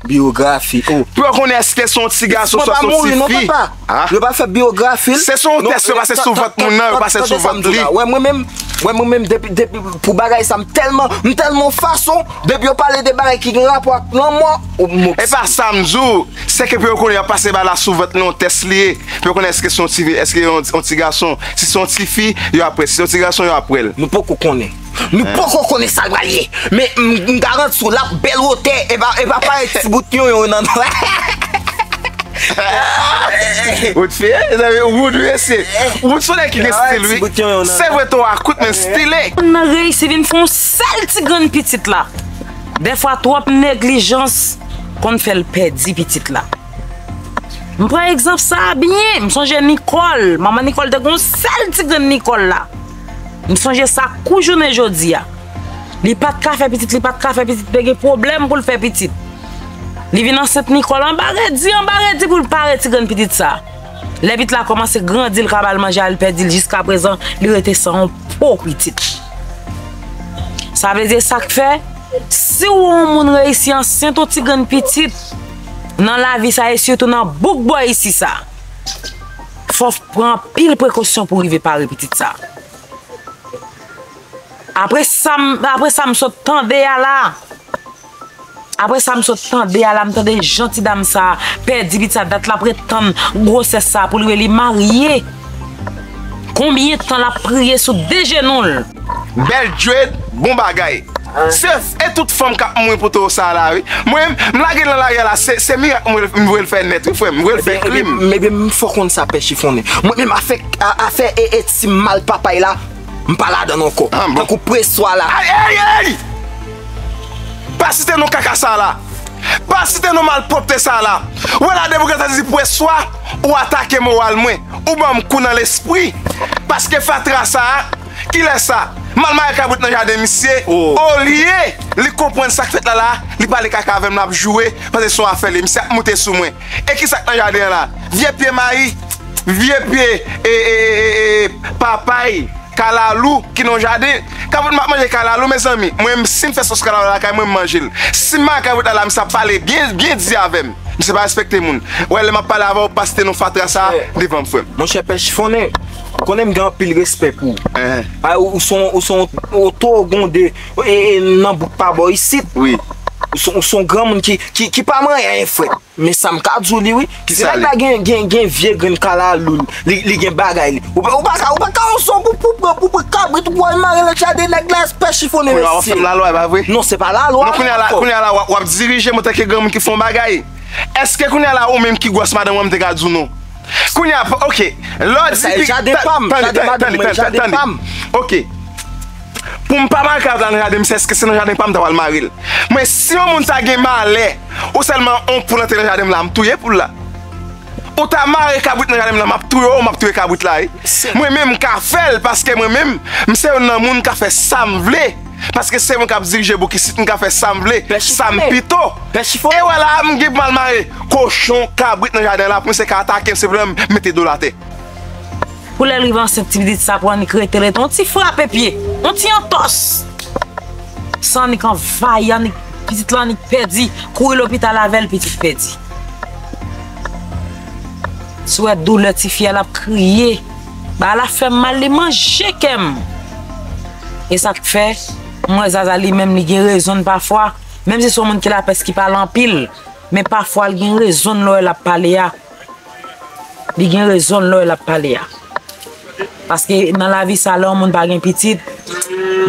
Biyografi, oh. Pou yo konnen èske se yon ti gason, se yon ti fi. Mwen pa mouri non, papa. Ah. Yo pa fè biyografi l. Se sou yon tès yo pase sou vant moun nan, yo pase sou vant li. Wè mwen menm, wè mwen menm depi, depi pou bagay sa, m tèlman, m tèlman fason, depi yo pale de bagay ki gen rapò ak lanmò, ou m... E pa sa m di w, se ke pou yo konnen y ap pase bagay la sou vant li, yon tès li ye. Pou yo konnen èske se yon ti, èske yon, yon ti gason, si se yon ti fi, yo ap wè l, si se yon ti gason, yo ap wè l. Nou poko konnen. Nou poko konnen sa l pral ye. Men m, m garanti w, l ap bèl wotè, e pa, e pa parèt ti bout yonyon nan. Wood fi, eh, mezanmi, Wood, wi, mesye. Wood se yon nèg ki gen stil, wi. Se vre, ton a kout, men stile. Moun nan reyisi vin fè yon sèl ti grenn pitit la. Dèfwa, twòp neglijans konn fè l pèdi pitit la. M pran egzanp sa a byen. M sonje Nicole. Manman Nicole te gen yon sèl ti grenn Nicole la. M sonje sa kou jounen jodi a. Li pa t ka fè pitit, li pa t ka fè pitit, te gen pwoblèm pou l fè pitit. Li vin ansent Nicole anba redi, anba redi pou l pare ti grenn pitit sa. Lè pitit la kòmanse grandi, l ka ba l manje, al pèdi l, jiskaprezan, li rete san yon po pitit. Sa vle di sa k fè, si w yon moun reyisi ansent yon ti grenn pitit nan lavi sa e sitou nan bouk bò isi sa, fò w pran anpil prekosyon pou w rive pare pitit sa. Apre sa m, apre sa m sot tande a la, apre sa m sot tande a la, m tande jan ti dam sa pèdi pitit sa, dat l ap ret tann gwosès sa pou l rive li marye. Konbyen tan l ap priye sou de jenou l? Bèl dread, bon bagay. Se, e tout fanm k ap mouri pou towo sa a la, wi. Mwen, m lage l nan lari a la, se, se mirak m voye l fè nèt, wi, frè m. M voye l fè krim. Ebyen, ebyen, m fè w konn sa, pè chifonnen. Mwen menm afè, a, afè e, e ti mal papay la, m pa ladan l ankò. Ah, bon. Tankou preswa la. Ay, ay, ay! Pa site non kaka sa la. Pa site non malpwòpte sa la. Wè la depi w gentan di preswa, ou atake moral mwen. Ou ban m kou nan lespri. Paske fatra sa a, kilè sa? M al mare kabrit nan jaden misye. Oh. Olye li konprann sa k fèt la la, li pale kaka avè m, l ap joure, panse se yon afè li. Misye ap moute sou mwen. E ki sa k nan jaden an la? Vye pye mayi, vye pye, e, e, e, e, e, papay. Kalalou ki nan jaden. Kabrit m ap manje kalalou, mezanmi. Mwen menm, si m fè sòs kalalou lakay mwen, m manje l. Si m mare kabrit la la, misye ap pale byen, byen di avè m. Misye pa respekte moun. Wè, lè m ap pale avè w, pa site non fatra sa a devan m, frè m. Monchè, pè chifonnen, ou konnen m gen anpil respè pou ou. Enhen. A, ou, ou se yon, ou se yon oto gonde, e, e, nan bouk pa bò isit. Wi. Ou se, ou se yon granmoun ki, ki, ki pa manyen anyen, frè. Men sa m ka di w li wi. Ti nèg la gen, gen, gen vye grenn kalalou l, li, li gen bagay li. Ou pa, ou pa ka, ou pa ka yon son pou, pou, pou, pou pran kabrit ou pou al mare nan jaden nèg la, pè chifonnen mesye. Kounye a w ap fè m lalwa, e pa vre? Non, se pa lalwa. Non, kounye a la, kounye a la, w ap, w ap dirije m antanke granmoun ki fè yon bagay. Èske kounye a la, ou menm ki gwòs madanm ou an, m te ka di w non? Kounye a, oke, lè w di... Sa e jaden pa m, jaden madanm mwen, jaden pa m. Oke. Pou m pa mare kabrit la nan jaden misye, èske se nan jaden pa m ta pral mare l? Mwen, si yon moun ta gen malè, ou sèlman yon poul antre nan jaden m la, m touye poul la. Ou ta mare kabrit nan jaden m la, m ap touye w, m ap touye kabrit la, wi. Mwen menm, m ka fè l, paske mwen menm, m se youn nan moun k ka fè sa m vle. Paske se mwen k ap dirije bouk isit, m ka fè sa m vle, sa m pito. E wè la, m gen pou m al mare kochon, kabrit nan jaden la, pou misye ka atake m, se pou m mete do l atè. Pou lè l rive ansent ti pitit sa, pou annik rete, rete, yon ti frape pye, yon ti antòs. San annik anvayi, annik pitit la annik pèdi, kouri lopital avè l, pitit pèdi. Si w wè doulè tifi a, l ap kriye. Bagay la fè m mal, li manje kè m. E sa k fè, m wè Zaza li menm, li gen rezon l pafwa, menm si se yon moun ki lapès, ki pale anpil, men pafwa l gen rezon l lè w wè l ap pale a. Li gen rezon l lè w wè l ap pale a. Paske nan lavi sa, lè yon moun pa gen pitit,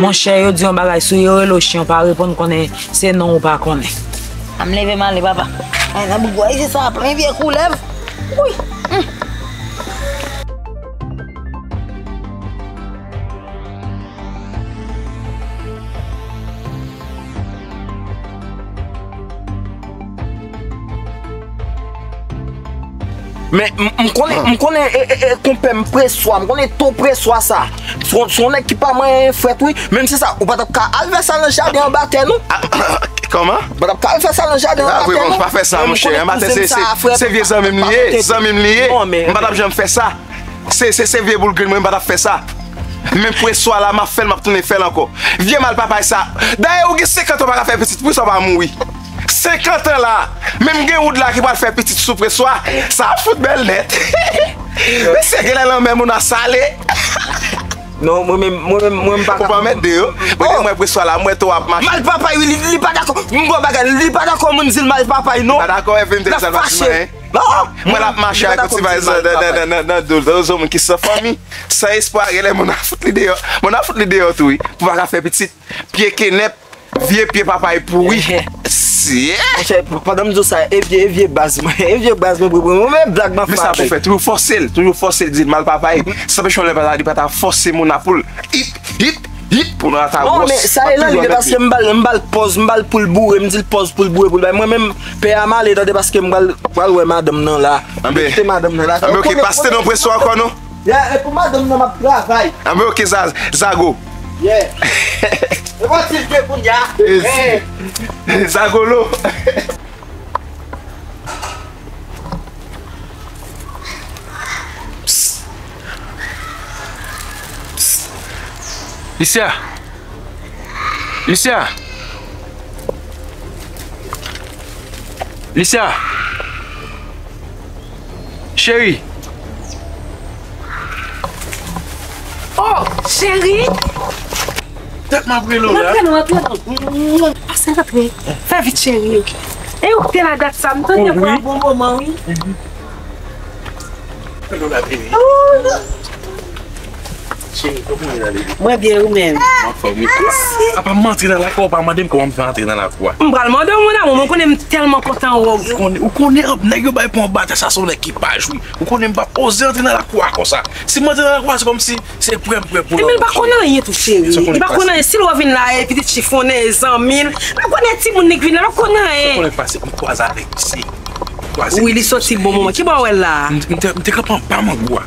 monchè, yo di yon bagay sou yo, rele w chen, w pa reponn, konnen se non ou pa konnen. An m leve m ale, papa. Ay, nan bouk bò isi sa, plen vye koulèv. Wi. Hmm. Men m, m konnen, m konnen, e, e, e, konpè m preswa, m konnen ton preswa sa. Se yon, se yon nèg ki pa manyen frèt, wi. Menm si sa, ou pa t ap ka al fè sa nan jaden anba tè, non. Kòman? Ou pa t ap ka al fè sa nan jaden anba tè, non. Pa fè sa, monchè. Anba tè, se, se vye zanmi m li ye, zanmi m li ye. M pa t ap janm fè sa. Se, se, se vye boul grenn mwen, m pa t ap fè sa. Men preswa la, m ap fè l, m ap tounen fè l ankò. Vye mal papay sa. Dayè, ou gen senkant an, ou pa ka fè pitit, poukisa w pa mouri? Senkant an la, menm gen wood la ki pral fè pitit sou preswa. Sa ap fout bèl nèt. Mesye, genlè lanmè moun a sale. Non, mwen menm, mwen menm, mwen m pa ka. Ou pa mèt de yo. Mwen, mwen preswa la, mwen tou ap mache. Mal papay, wi, li, li pa dakò. M gon bagay, li pa dakò moun di l mal papay, non. Li pa dakò, e vin te sa l pa fache. Non! Mwen l ap mache ak yon ti valiz nan, nan, nan, nan, nan do l. Tankou se yon moun ki san fanmi, san espwa, genlè moun ap fout li deyò. Moun ap fout li deyò tou, wi. Pou pa ka fè pitit, pye kenèp, vye pye papay pouri. Monchè, pandan m di w sa, e vye, e vye baz mwen, e vye baz mwen, mwen, mwen, men blag m ap frape. Men sa pou fè, toujou fòse l, toujou fòse l, di l mal papay. Sa anpeche w lè pa ta, li pa ta fòse moun ap pou l. Hip, hip, hip, pou nou ata gwòs. Non, men sa e nan li, paske m ba l, m ba l pòz, m ba l pou l boure, m di l pòz pou l boure, pou l bay. Mwen menm, pè a m ale, tande, paske m pral, pral wè madanm nan la. Anben, kite madanm nan la. Anben, oke, pa site non preswa ankò, non. Ya, e pou madanm nan m ap travay. Anben, oke, Za-, Zago. Yeah. E bon, ti vye kounye a. Zagolo. Psst. Psst. Isi a. Lucia! Lucia! Cheri! Oh, cheri! Tèt m ap rele w la. Antre non, antre non. Pase antre. Fè vit, cheri. E ou te la dat sa, m tande pou yon bon moman, wi. Mwen byen, ou menm? Apa m antre nan lakou, ou pa mande m kòman m fè antre nan lakou a? M pral mande w, mon amour, mwen konnen m tèlman kontan wè w. Ou konnen, ou konnen, nèg yo bay pou yon batay, sa se yon nèg ki pa jwi. Ou konnen m pa oze antre nan lakou a konsa. Si m antre nan lakou a, se kòmsi se prè m prè pou lòt. Epi l pa konn anyen tou, cheri. Li pa konn anyen. Si l wè vin la, e pitit chifonnen, e zanmi l. L pa konn anyen, timoun li k vin la, l pa konn anyen. Sa konnen pase, m kwaze avèk misye. Wi, li soti bon moman. Ki bò w wè l la? M, m te, m te kanpe anba mango a.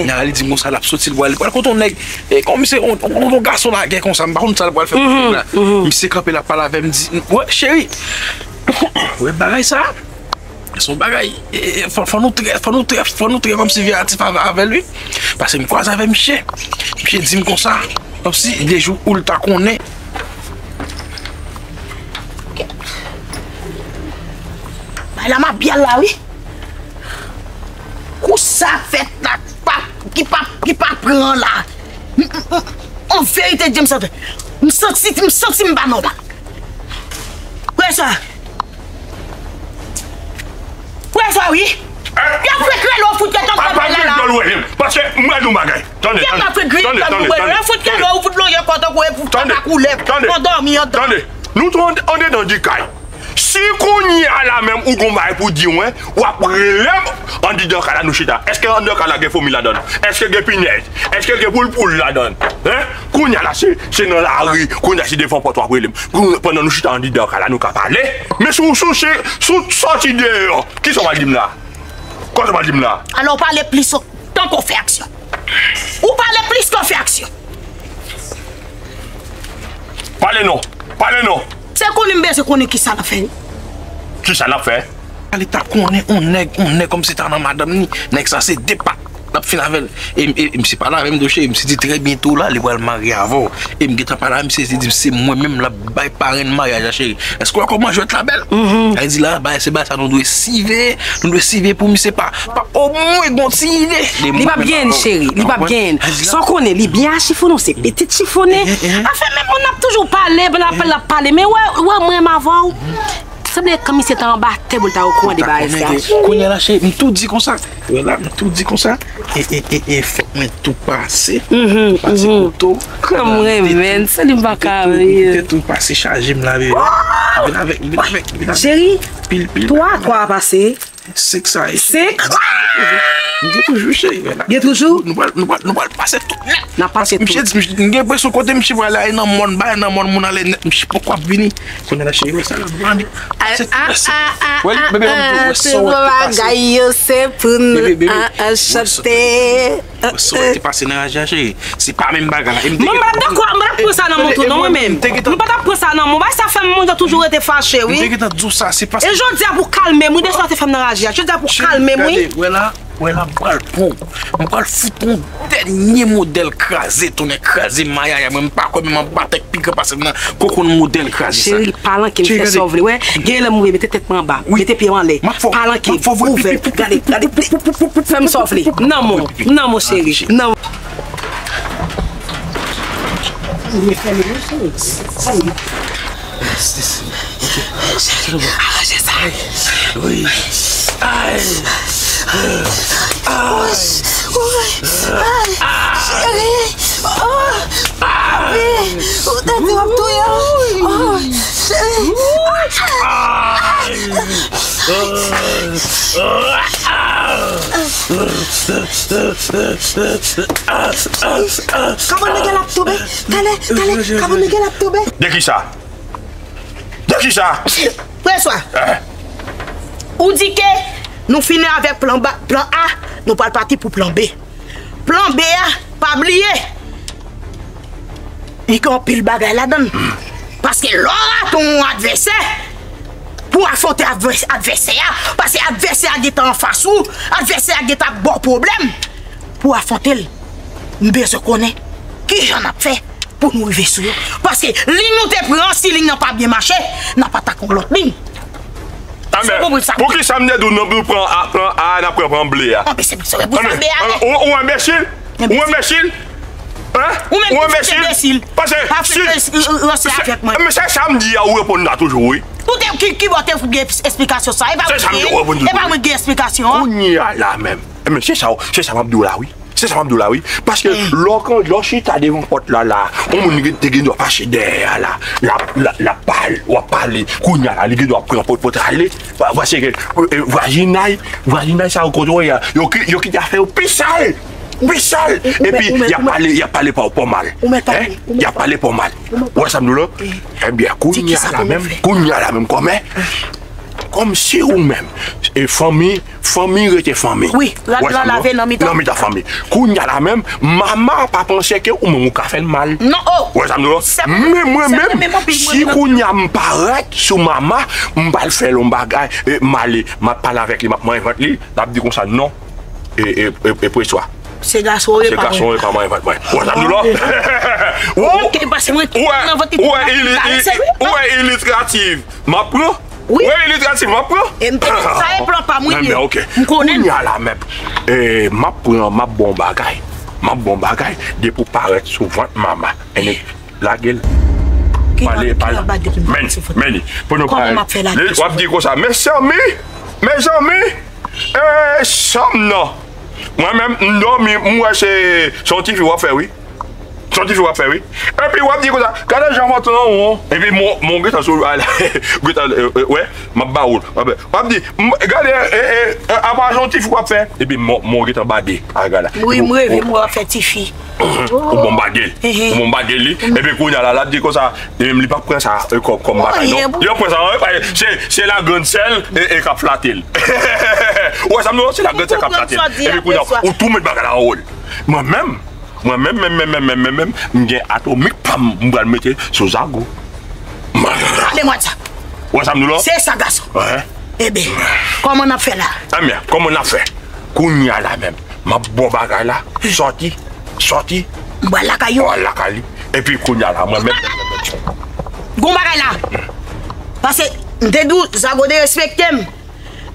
Nana li di m konsa l ap soti, l pral, li pral kote yon nèg. E kòm se yon, yon, yon gason lagè konsa, m pa konn sa l pral fè kote la. Misye kanpe, l ap pale avè m, di, wè, cheri. Wè bagay sa? Se yon bagay, e, e, fò, fò nou trè, fò nou trè, fò nou trè kòmsi veyatif avè, avè l, wi. Paske m kwaze avè misye. Misye di m konsa, kòmsi de jou ou l ta konnen. Bay la m ap byal la, wi. Kou sa fèt la, pa, ki pa, ki pa pran la. M, m, m, an verite, James, m santi, m santi m pa nòmal. Wè sa. Wè sa, wi. Y ap fè krelo fout kè tankou pa, pa la. Paske m pral di w bagay. Tande, tande, tande, tande, tande. Fout krelo, ou fout lonje kò tankou e pou papa koulèv. Tande, tande. Andòmi andan. Tande. Nou tou andedan di kay. Si kounye a la menm ou gon bagay pou di mwen, w ap rele m andidan kay la nou chita. Èske andidan kay la gen fomi ladan l? Èske gen pinèz? Èske gen poul poul ladan l? Hein? Kounye a la se, se nan lari, kounye a se devan pòt w ap rele m. Pandan nou chita andidan kay la nou ka pale. Men si w, si w, si w sòti deyò, kisa w pral di m la? Kisa w pral di m la? Alò pale plis tankou w fè aksyon. Ou pale plis ke w fè aksyon. Pale non. Pale non. Se konnen m bezwen konnen kisa n ap fè. Kisa n ap fè? Li ta konnen yon nèg, yon nèg kòmsi ta nan madanm ni. Nèg sa se de pat. N ap fin avè l. E, e, e misye pale avè m tou, cheri. Misye di trè byento la, li pral marye avè w. E m gentan pale avè misye, li di m se mwen menm l ap bay parenn maryaj la, cheri. Èske w wè kòman jwèt la bèl? Sa vle di la, bagay se bagay sa nou dwe siveye. Nou dwe siveye pou misye pa, pa omwen gon ti ide. Li p ap gen, cheri. Li p ap gen. Sa w konnen, li byen a chifonnen, se pitit chifonnen. Afè men moun ap toujou pale, l ap, l ap pale. Men wè, wè mwen menm avè w. Sanble kan misye ta anba tè pou l ta okouran de bagay sa. Kounye a la, cheri, m tou di konsa. Wè la, m tou di konsa. E, e, e, e, fòk mwen tou pase. Pase kote w. Kòm mwen renmen, se li m pa ka rive. M te tou pase chaje m la, bebe. Vin avèk, vin avèk, vin avèk. Cheri, pil, pil. Twa, twa pase. Senk sa ye. Senk? M gen toujou, cheri, wè la. Gen toujou? Nou pral, nou pral, nou pral pase tout nèt. N ap pase tout. Misye di, misye, m gen enpresyon kote misye pral la, e nan mòn, bay nan mòn, moun ale nèt, misye poko ap vini. Kounye a la, cheri, wè sa la, nou pral ale. Wè li, bebe, m di w, wè sa w te pase. Tout bagay yo se pou nou. Bebe, bebe, wè sa w te pase nan raje a, cheri. Se pa menm bagay la. E m te gen... Mwen, m pa t dakò, m pa t ap pran sa nan men w tou, non, mwen menm. M pa t ap pran sa nan men w. Bagay sa fè m, moun yo toujou rete fache, wi. M te gentan di w sa, se paske... E jodi a pou kalme m, wi, de sa w te fè m nan raje a. Jodi a pou kalme m, wi. Gade, wè la, wè la, m pral pran w. M pral fout yon dènye modèl kraze, tonnè kraze, mayaya, mwen, m pa kwè menm anba tèt pi gran pase m nan, koko n modèl kraze sa. Cheri, palanke m, fè sa w vle. Wè, gen lè m mete tèt mwen anba, mete pye m anlè. Palanke, ouvè, gade, gade, fè m sa w vle. Nan men w, nan men w, cheri, nan men w. Aranje sa. Wi. Ay. Ay. Ay. Cheri. Oh. Papi. Ou te di w ap touye m. Oh, cheri. Ay. Kabann nèg la ap tonbe. Talè, talè, kabann nèg la ap tonbe. De kisa? De kisa? Preswa. Eh. Ou di ke nou fini avèk plan ba, plan A, nou pral pati pou plan B. Plan B a, pa bliye, li gen anpil bagay ladan l. Paske lè w rate yon advèsè, pou afwonte advè-, advèsè a, paske advèsè a gentan anfas ou, advèsè a gentan ap ba w pwoblèm. Pou afwonte l, m bezwen konnen kijan n ap fè Pou nou rive sou yo. Paske liy nou te pran, si liy nan pa byen mache, n ap atake yon lòt liy. Sa w konprann sa? Poukisa m te di w nou pran A, pran A, n ap pran, pran ble a? Anben, se, se pou sa ble a. Ou, ou enbesil? Ou enbesil? Hein? Ou menm ki enbesil? Paske si, ranse avèk mwen. Men se sa m di a, ou reponn la toujou, wi. Ou te, ki, ki bò te gen esplikasyon sa? E pa mwen ki gen esplikasyon an. Kounye a la menm. Men se sa, se sa m ap di w la, wi. Se sa m ap di w la, wi. Paske lè w kan, lè w chita devan pòt la, la, yon moun gen, te gen dwa pase dèyè a la. L ap, l ap, l ap pale, w ap pale. Kounye a la, li gen dwa pran pòt, pòt ale. Paske, e, e, vwazinay, vwazinay sa yo kote w ye a, yo ki, yo kite afè yo pi sal. Pi sal. Epi, y ap pale, y ap pale pa w, pa w mal. Hein? Y ap pale pa w mal. Ou wè sa m di w la? Ebyen, kounye a la menm, kounye a la menm, kòmè. Kòmsi ou menm, e fanmi, fanmi rete fanmi. Wi, rad lan lave nan mitan. Nan mitan fanmi. Kounye a la menm, mama pa panse ke ou menm ou ka fè l mal. Non, oh. Wè sa m di w la? Men mwen menm, si kounye a m parèt sou mama, m pral fè l yon bagay, e, m ale, m ap pale avèk li, m ap manyen vant li, l ap di konsa, non. E, e, e, e preswa. Se gason w ye, pa mwen. Se gason w ye, pa mwen, pa mwen. Wè sa m di w la? Ok, pase mwen nan vant li. Ou wè, ou wè, ilistratif. M ap pran. Wi. Ou wè, ilistratif, m ap pran. E m te di sa e plan pa mwen ye. Men, men, ok. M konnen. Kounye a la menm, e, m ap pran, m ap bon bagay. M ap bon bagay. Depi w parèt sou vant mama. Lage l. Pale, pale. Men, men, pou nou pale. W ap di konsa, mezanmi, mezanmi, e, chanm nan. Mwen menm, m dòmi, m wè se, se yon tifi w ap fè, wi. Se yon tifi w ap fè, wi. Epi w ap di konsa, gade jan w antre an won. Epi mwen, mwen gentan sou, gentan, e, e, wè, m ap ba w. W ap di, m, gade, e, e, e, apa se yon tifi w ap fè. Epi mwen, mwen gentan bade. A, gade la. Wi, m reve, m wè w ap fè tifi. Ou bonbade l. Ou bonbade li. Epi kounye a la, l ap di konsa, li menm li p ap pran sa, e, kòm, kòm bagay, non. Li p ap pran sa, non, e, se, se lagrann sè l, e, e k ap flate l. Ou wè sa m di w, se lagrann sè l k ap flate l. Epi kounye a, ou tou met bagay la an wòl. Mwen menm, mwen menm, menm, menm, menm, menm, menm, m gen atomik pa m, m pral mete sou Zago. Gade mwen sa. Ou wè sa m di w la? Se sa, gason. Enben, kòman n ap fè la? Ebyen, kòman n ap fè? Kounye a la menm, m ap ba w bagay la. Sòti, sòti. M pral lakay yo. M pral lakay li. Epi kounye a la, mwen menm. Gon bagay la. Paske m te di w, Zago derespekte m.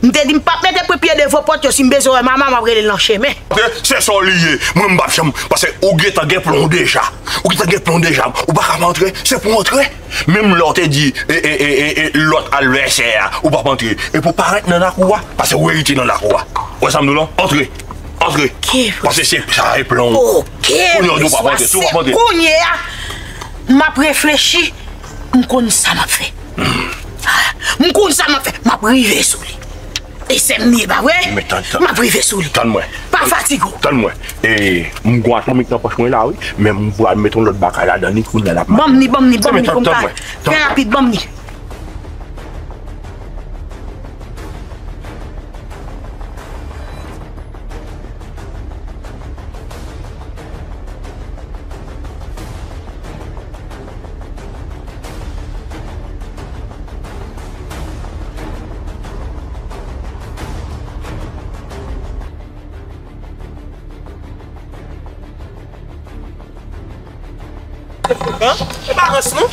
M te di m p ap mete pye devan pòt yo, si m bezwen wè mama, m ap rele l nan chemen. Se sa w li ye. Mwen, m p ap janm, paske ou gentan gen plon deja. Ou gentan gen plon deja. Ou pa ka pa antre, se pou w antre. Menm lè w te di, e, e, e, e, e, lòt advèsè a, ou p ap antre. E pou parèt nan lakou a, paske ou erite nan lakou a. Ou wè sa m di w la? Antre. Antre. Paske se sa e plan w. Kounye a w di w p ap antre, si w p ap antre. Kounye a, m ap reflechi, m konn sa m ap fè. M konn sa m ap fè, m ap rive sou li. E sè m li ye, pa vre? M ap rive sou li. Tann mwen. Pa fatige w. Tann mwen. E, m gon atomik nan pòch mwen la, wi. Men m pral mete yon lòt bagay ladan li, kounye a l ap mache. Ban m li, ban m li, ban m li pou m ka fè rapid, ban m li. Frekan, e pa rans non.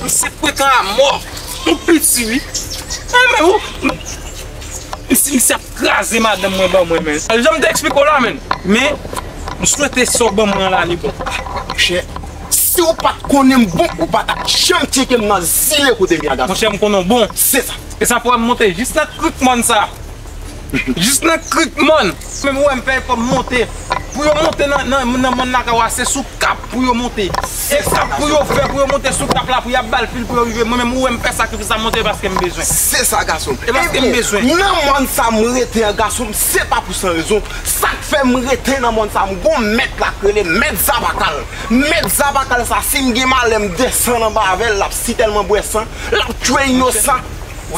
Misye frekan a mò. Yon piti, wi. E men ou, misye, misye ap kraze madanm mwen ban mwen, men. Jan m te eksplike w la, men. Men, m swete sa w ban mwen an la, li bon. Monchè, si w pa t konnen m bon, ou pa t ap janm tcheke m nan zile kote m ye a, gason. Monchè, m konnen w bon. Se sa. E sa fè m monte jis nan krik mòn sa. Jis nan krik mòn. Menm ou wè m fè efò m monte. Pou yo monte nan, nan, nan mòn lakay ou a, se sou kap pou yo monte. E kap pou yo fè pou yo monte sou kap la, pou y ap ba l fil pou yo rive. Mwen menm ou wè m fè sakrifis la monte paske m bezwen. Se sa, gason m. E paske m bezwen. Nan mòn sa m rete an, gason m, se pa pou san rezon. Sa k fè m rete nan mòn sa, m gon mèt la k rele Mèt Zabakal. Mèt Zabakal sa, si m gen malè, m desann anba avè l, l ap sitèlman bwè san, l ap tchwe inosan.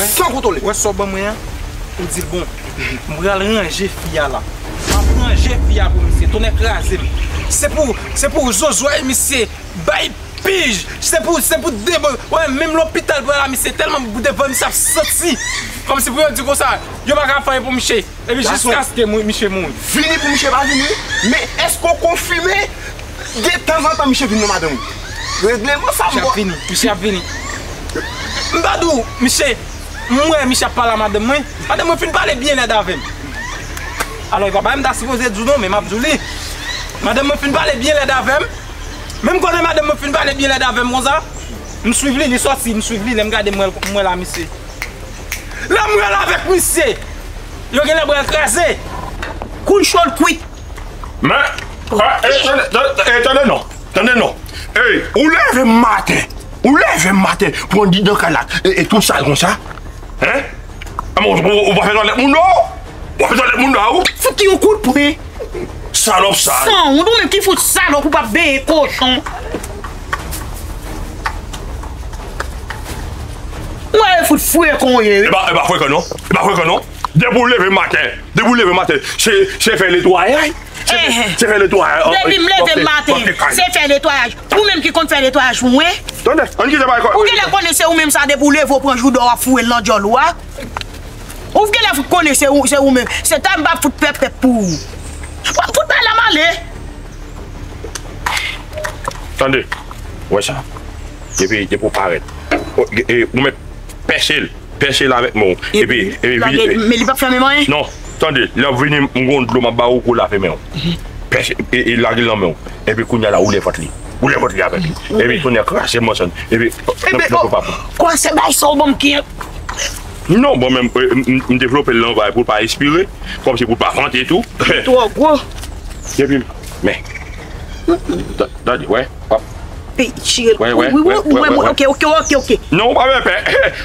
San kontwole. Wè sa w ban mwen an? Ou di l bon. M pral ranje fi a la. M ap ranje fi a pou misye. Tonnè kraze m. Se pou, se pou zozway misye bay pij. Se pou, se pou devan. Wè, menm lopital pou la misye tèlman pou devan misye ap santi. Kòmsi pou yo di konsa, yo pa ka fè anyen pou misye. Epi jiskaske misye mouri. Vini pou misye pa vini. Men èske w konfime? De tanzantan, misye vin nan madanm ou. Regleman sa m Misye ap vini, misye ap vini. M ta di w, misye, m wè misye ap pale a madanm mwen. Madanm mwen fin pale byen lèd avè m. Alò, e pa bagay m ta sipoze di w non, men m ap di w li. Madanm mwen fin pale byen lèd avè m. Menm kote madanm mwen fin pale byen lèd avè m konsa, m swiv li, li sòti, m swiv li, lè m gade m wè l, m wè l a misye. Lè m wè l avèk misye, yo genlè pral kraze. Koul cho l kwit. Men, ah, eh, tande, tande, eh, tande non, tande non. Ey, ou leve maten, ou leve maten pou andidan kay la, e, e tou sal konsa? Hein? Amen, ou, ou, ou pa fè twalèt moun non? Ou pa fè twalèt moun non, ou? Fout yon kout pwen. Salòp sal. San wont, ou menm ki fout salòp, ou pa benyen kochon. Mwen fout frekan w ye, wi. E pa, e pa frekan non. E pa frekan non. Depi w leve maten, depi w leve maten, se, se fè netwayaj. Se, se fè netwayaj. Depi m leve maten, se fè netwayaj. Ou menm ki konn fè netwayaj pou mwen. Tande, ann kite bay kò. Ou genlè konnen se ou menm sa, depi w leve, w pran jouda w ap foure l nan djòl ou a. Ou genlè konnen se ou, se ou menm. Se ta m p ap fout pèp pèp pou ou. W ap fout bay la m ale. Tande, ou wè sa. Depi, depi w parèt. O, e, ou mèt pèse l. Pèse l avèk men w. Epi, epi, men li p ap fè menm anyen? Non, tande, lè w vini, m gon dlo m ap ba ou pou w lave men w. Pèse, e, e lage l nan men w. Epi kounye a la, woule vant li. Woule vant li avè l. Epi kounye a, kraze mòso l. Epi, nan, nan, nan, papa. Kwa se bay sa w ban m ki. Non, bon, men, e, m, m, m devlope l nan vay pou l pa espire, kòmsi pou l pa vante tou. Twò gwo. Epi, men. Ta-, tande, wè, w ap. Pe, chire l. Wè, wè, wè, wè, wè, wè. Ok, ok, ok, ok. Non, w pa fè pè.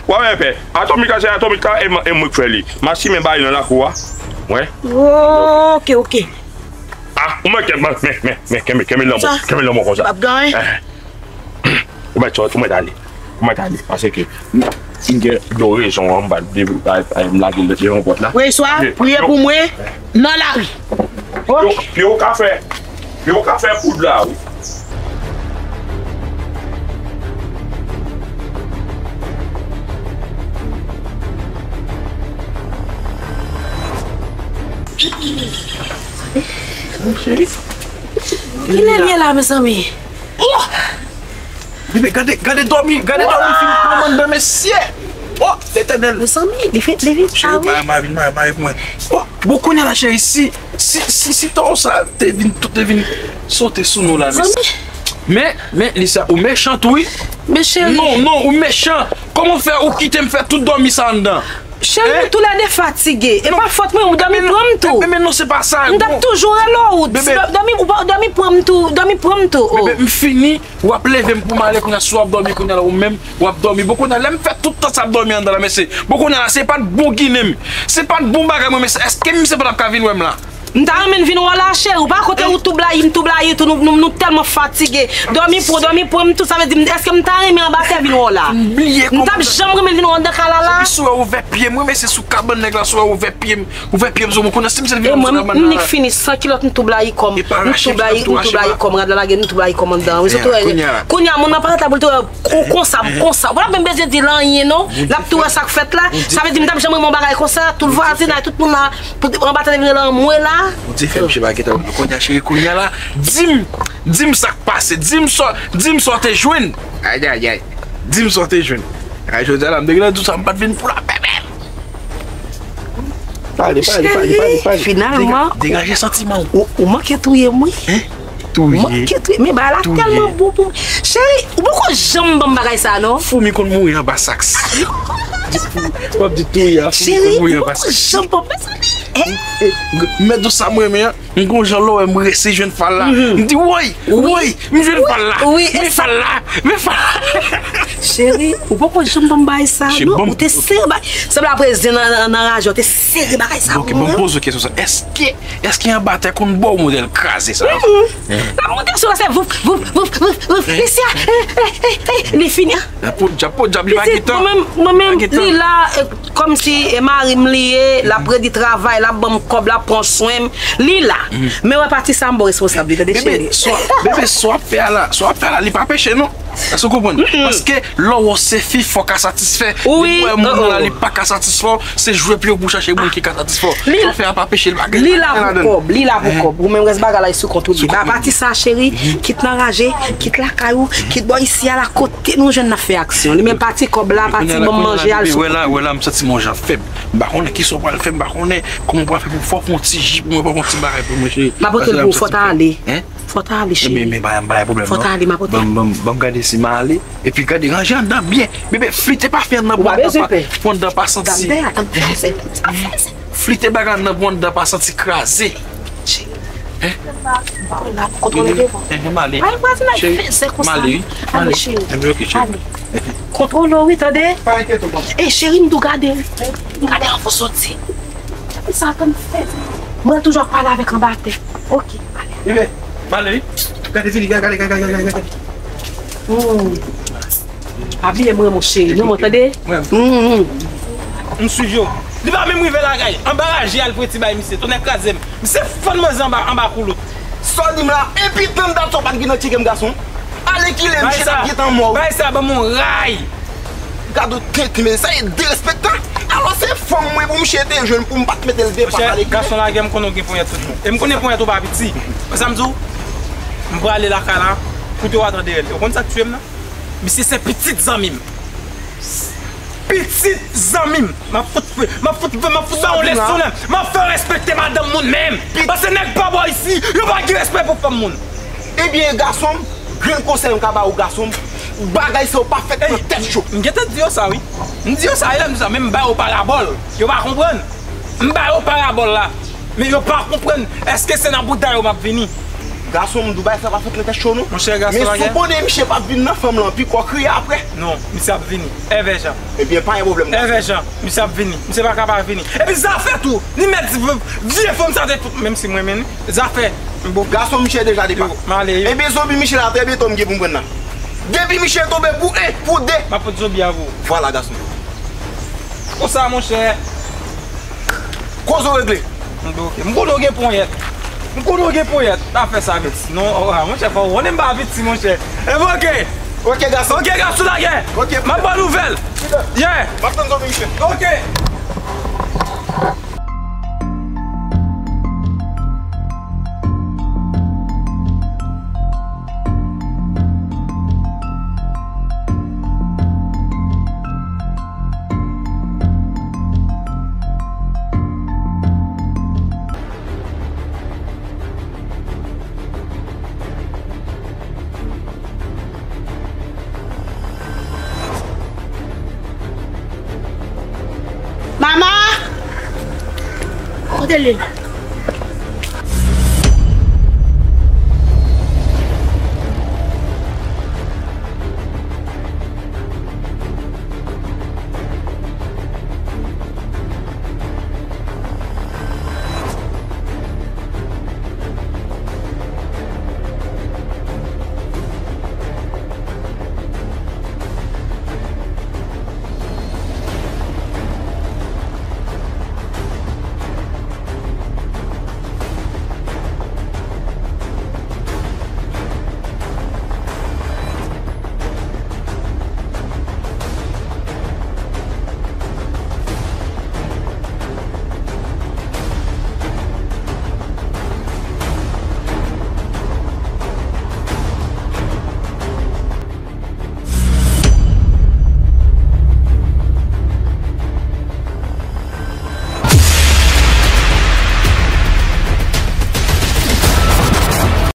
W pa fè pè. Atomik la, se atomik la, e m, e mwen k fè li. M ap simen bagay nan lakou a. Wè. Ok, ok. Ah, ou mèt, men, men, men, men, kenbe, kenbe l nan men w. Kenbe l nan men w konsa. P ap gen anyen. Eh. Ou mèt sòti, ou mèt ale. Ou mèt ale. Paske m gen dlo rezon an, m pa, m lage l devan pòt la. Prenswa, priye pou mwen nan lari. Pye w ka fè, pye w ka fè poud la, wi. Kilè l ye la, mezanmi? Oh! Bebe, gade, gade dòmi, gade dòmi fin pran m anndan, mesye! Oh, Letènèl! Mezanmi, li vin, li vin. Cheri, mare, mare, mare, mare pou mwen. Oh, bon, kounye a la, cheri, si, si, si, si tòw sa te vin, te vin sote sou nou la, mesye. Men, men, Lisa, ou mechan tou, wi. Men, cheri. Non, non, ou mechan. Kòman w fè ou kite m fè tout dòmi sa anndan? Cheri, nou toulède fatige. E pa fòt mwen, dòmi pran m tou. Men, men, non, se pa sa. M t ap toujou rele w. Dòmi, ou pa, dòmi pran m tou, dòmi pran m tou. Bebe, m fini, w ap leve m pou m ale kounye a, si w ap dòmi kounye a la, ou menm, w ap dòmi. Bon, kounye a, lè m fè tout tan sa ap dòmi anndan la, mesye. Bon, kounye a la, se pa t bon ginen m. Se pa t bon bagay mwen, mesye. Èske misye pa t ap ka vin wè m la? M ta renmen vin wè w la, cheri. Ou pa kote ou tou blayi, m tou blayi tou. Nou, nou, nou tèlman fatige. Dòmi pran, dòmi pran m tou. Sa vle di, èske m ta renmen anba tè vin wè w la? M bliye kòman. M t ap janm renmen vin wè w anndan kay la la. Epi si w wè ouvè pye m, wi, mesye, sou kabann nèg la, si w wè ouvè pye m, ouvè pye m, sou mwen. Kounye a, si m sèl vin wè w sou kabann la. E mwen, m nik fini san kilòt, m tou blayi kò m. M tou blayi kò m, rad la lage, m tou blayi kò m anndan. Wi, se tou. Kounye a, moun nan pa ta pou l tou wè ou konsa, m konsa. Ou pa t ap menm bezwen di l anyen, non. L ap tou wè sa k fèt la. Sa vle di, m t ap janm renmen yon bagay konsa. Tout vwazinay, tout moun la. Pou anba tande vin rele anmwe la. Bondye fè misye pa gentan wè m. Kounye a, cheri, kounye a la, di m, di m sa k pase, di m sa, di m sa w te jwenn. Ayayay. Di m sa w te jwenn. Ay, jodi a la, m te gentan di w sa, m pa t vin pou lapè menm. Pale, pale, pale, pale, pale. Cheri, finalman, degaje santiman w. Ou, ou manke touye m, wi. Hein? Touye. Manke touye. Men bagay la tèlman bon pou mwen. Cheri, ou poko janm ban m bagay sa, non? Foumi konn mouri anba sak. W ap di touye a, foumi konn mouri anba sak. Cheri, ou poko janm ban m, mezanmi. Eh, mèt dou sa m renmen an, m gon jan lè w wè m resi jwenn fal la. M di, woy, woy, m jwenn fal la. Men fal la, men fal la. Cheri, ou poko janm ban m bagay sa, non? Ou te sere bagay. Sanble apre zen nan, nan, nan raje, ou te sere bagay sa pou mwen. Ok, bon, poze kesyon sa. Èske Èske anba tè konn ba w modèl kraze sa yo? L ap monte sou la, se vouf, vouf, vouf, vouf, vouf. Mesye, eh, eh, eh, eh, li fini. Podyab, podyab, li pa gentan. Mwen menm, mwen menm, li la, eh, kòmsi, eh, mari m li ye, l ap redi travay, l ap ban m kòb, l ap pran swen m, li la. Men wè pati sa m ba w responsab li, tande cheri. Bebe, sa w ap fè a la, sa w ap fè a la, li pa peche non. Èske w konprann? Paske lè w wè se fi, fò w ka satisfè. Wi. Depi w wè moun nan la, li pa ka satisfè w, se jwe pye w pou chache moun ki ka satisfè w. Li, sa w fè a pa peche, li pa gen anyen ladan l. Li la pou kòb, li la pou kòb. Ou menm rès bagay la e sou kont ou li ye. Ba pati sa, cheri, kit nan raje, kit lakay ou, kit bò isi a la, kote nou jwenn nan fè aksyon. Li menm pati kòb la, pati ban m manje, al sou kont ou. Wè la, wè la, m santi m yon jan fèb. M pa konnen kisa w pral fè, m pa konnen kòman w pral fè pou fò w fè yon ti ji pou mwen, fò w fè yon ti bagay pou mwen, cheri. M ap pote l pou ou, fò w ta ale. Fò w ta ale, cheri. Men, men, pa, pa gen pwoblèm, non. Fò w ta ale, m ap pote l. Ban m, ban m, ban m gade si m ale. Epi gade, ranje anndan byen. Bebe, flite pa fè anndan pou anndan pa, pou anndan pa santi. Flite bagay anndan pou anndan pa santi kraze. Cheri. Hein? Kontwole devan. Hein, hein, m ale. Ay, vwazinay fèzè konsa. M ale, wi. M ale. Ale, cheri. Ok, cheri. Ale. Kontwole w, wi, tande? Pa enkyete w, bòs. Ey, cheri, m tou gade. M gade anvan w soti. Sa tann fè. Mwen toujou ap pale avèk anba tè. Ok, ale. Bebe, m ale, wi. Gade, vini, gade, gade, gade, gade, gade. Hmm. Pa bliye mwen, mon cheri, non, mwen tande. M swiv yo. Li pa menm rive lakay. Anba raje al preti bay misye. Tonnè kraze m. Misye fann manzè anba, anba koulout. Sa w di m la, epi tann dat sa w pa t gen nan tcheke m, gason. Alèkile, misye t ap gentan mò. Bay sa, ban m yon ray. Gad yon tenten, men sa e derespektan. Alò se fanm mwen pou misye te jwenn pou m pa t mete l de pa alèkile. Monchè, gason lagè, m konnen w gen ponyèt sou tèt ou. E m konnen ponyèt ou pa piti. Wè sa m di w? M prale lakay la, koute w atè dèyè l. Ou konn sa k tiye m nan? Misye se pitit zanmi m. Pitit zanmi m. M ap fout, m ap fout, m ap fout ba w leson nan. M ap fè w respekte madanm moun menm. Paske nèg pa bò isi, yo pa gen respè pou fanm moun. Ebyen, gason m, grenn konsèy m ka ba ou, gason m, bagay sa yo pa fèt nan tèt cho. M gentan di yo sa, wi. M di yo sa, e lè m di sa, men m ba yo parabòl. Yo pa konprann. M ba yo parabòl la. Men yo pa konprann. Èske se nan bouda yo m ap vini? Gason m, di w bagay sa pa fèt nan tèt cho, non. Monchè, gason lagè. Men si w konnen misye p ap vin nan, fanm lan pi kò kriye apre. Non, misye ap vini. Èvè jan. Ebyen, pa gen pwoblèm, gason. Èvè jan, misye ap vini. Misye pa ka pa vini. Epi zafè tou, li mèt di, vye fanm sa te fout, menm si m renmen li. Zafè, m bo. Gason, misye deja depa. M ale, wi. Ebyen, zonbi misye la, trè byento m gen pou m pran nan. Depi misye tonbe pou en, pou de. M ap pot zonbi a pou ou. Vwala, gason. Konsa, monchè. Koze w regle. M konnen w gen ponyèt. M konnen w gen ponyèt. Pa fè sa, piti. Non, oh, ah, monchè, fò w konnen m pa piti, monchè. E bon, ok. Ok, gason. Ok, gason, lagè. Ok, m ap ba w nouvèl. Yeah. M ap tann zonbi misye. Ok. Mama! Kote l ye?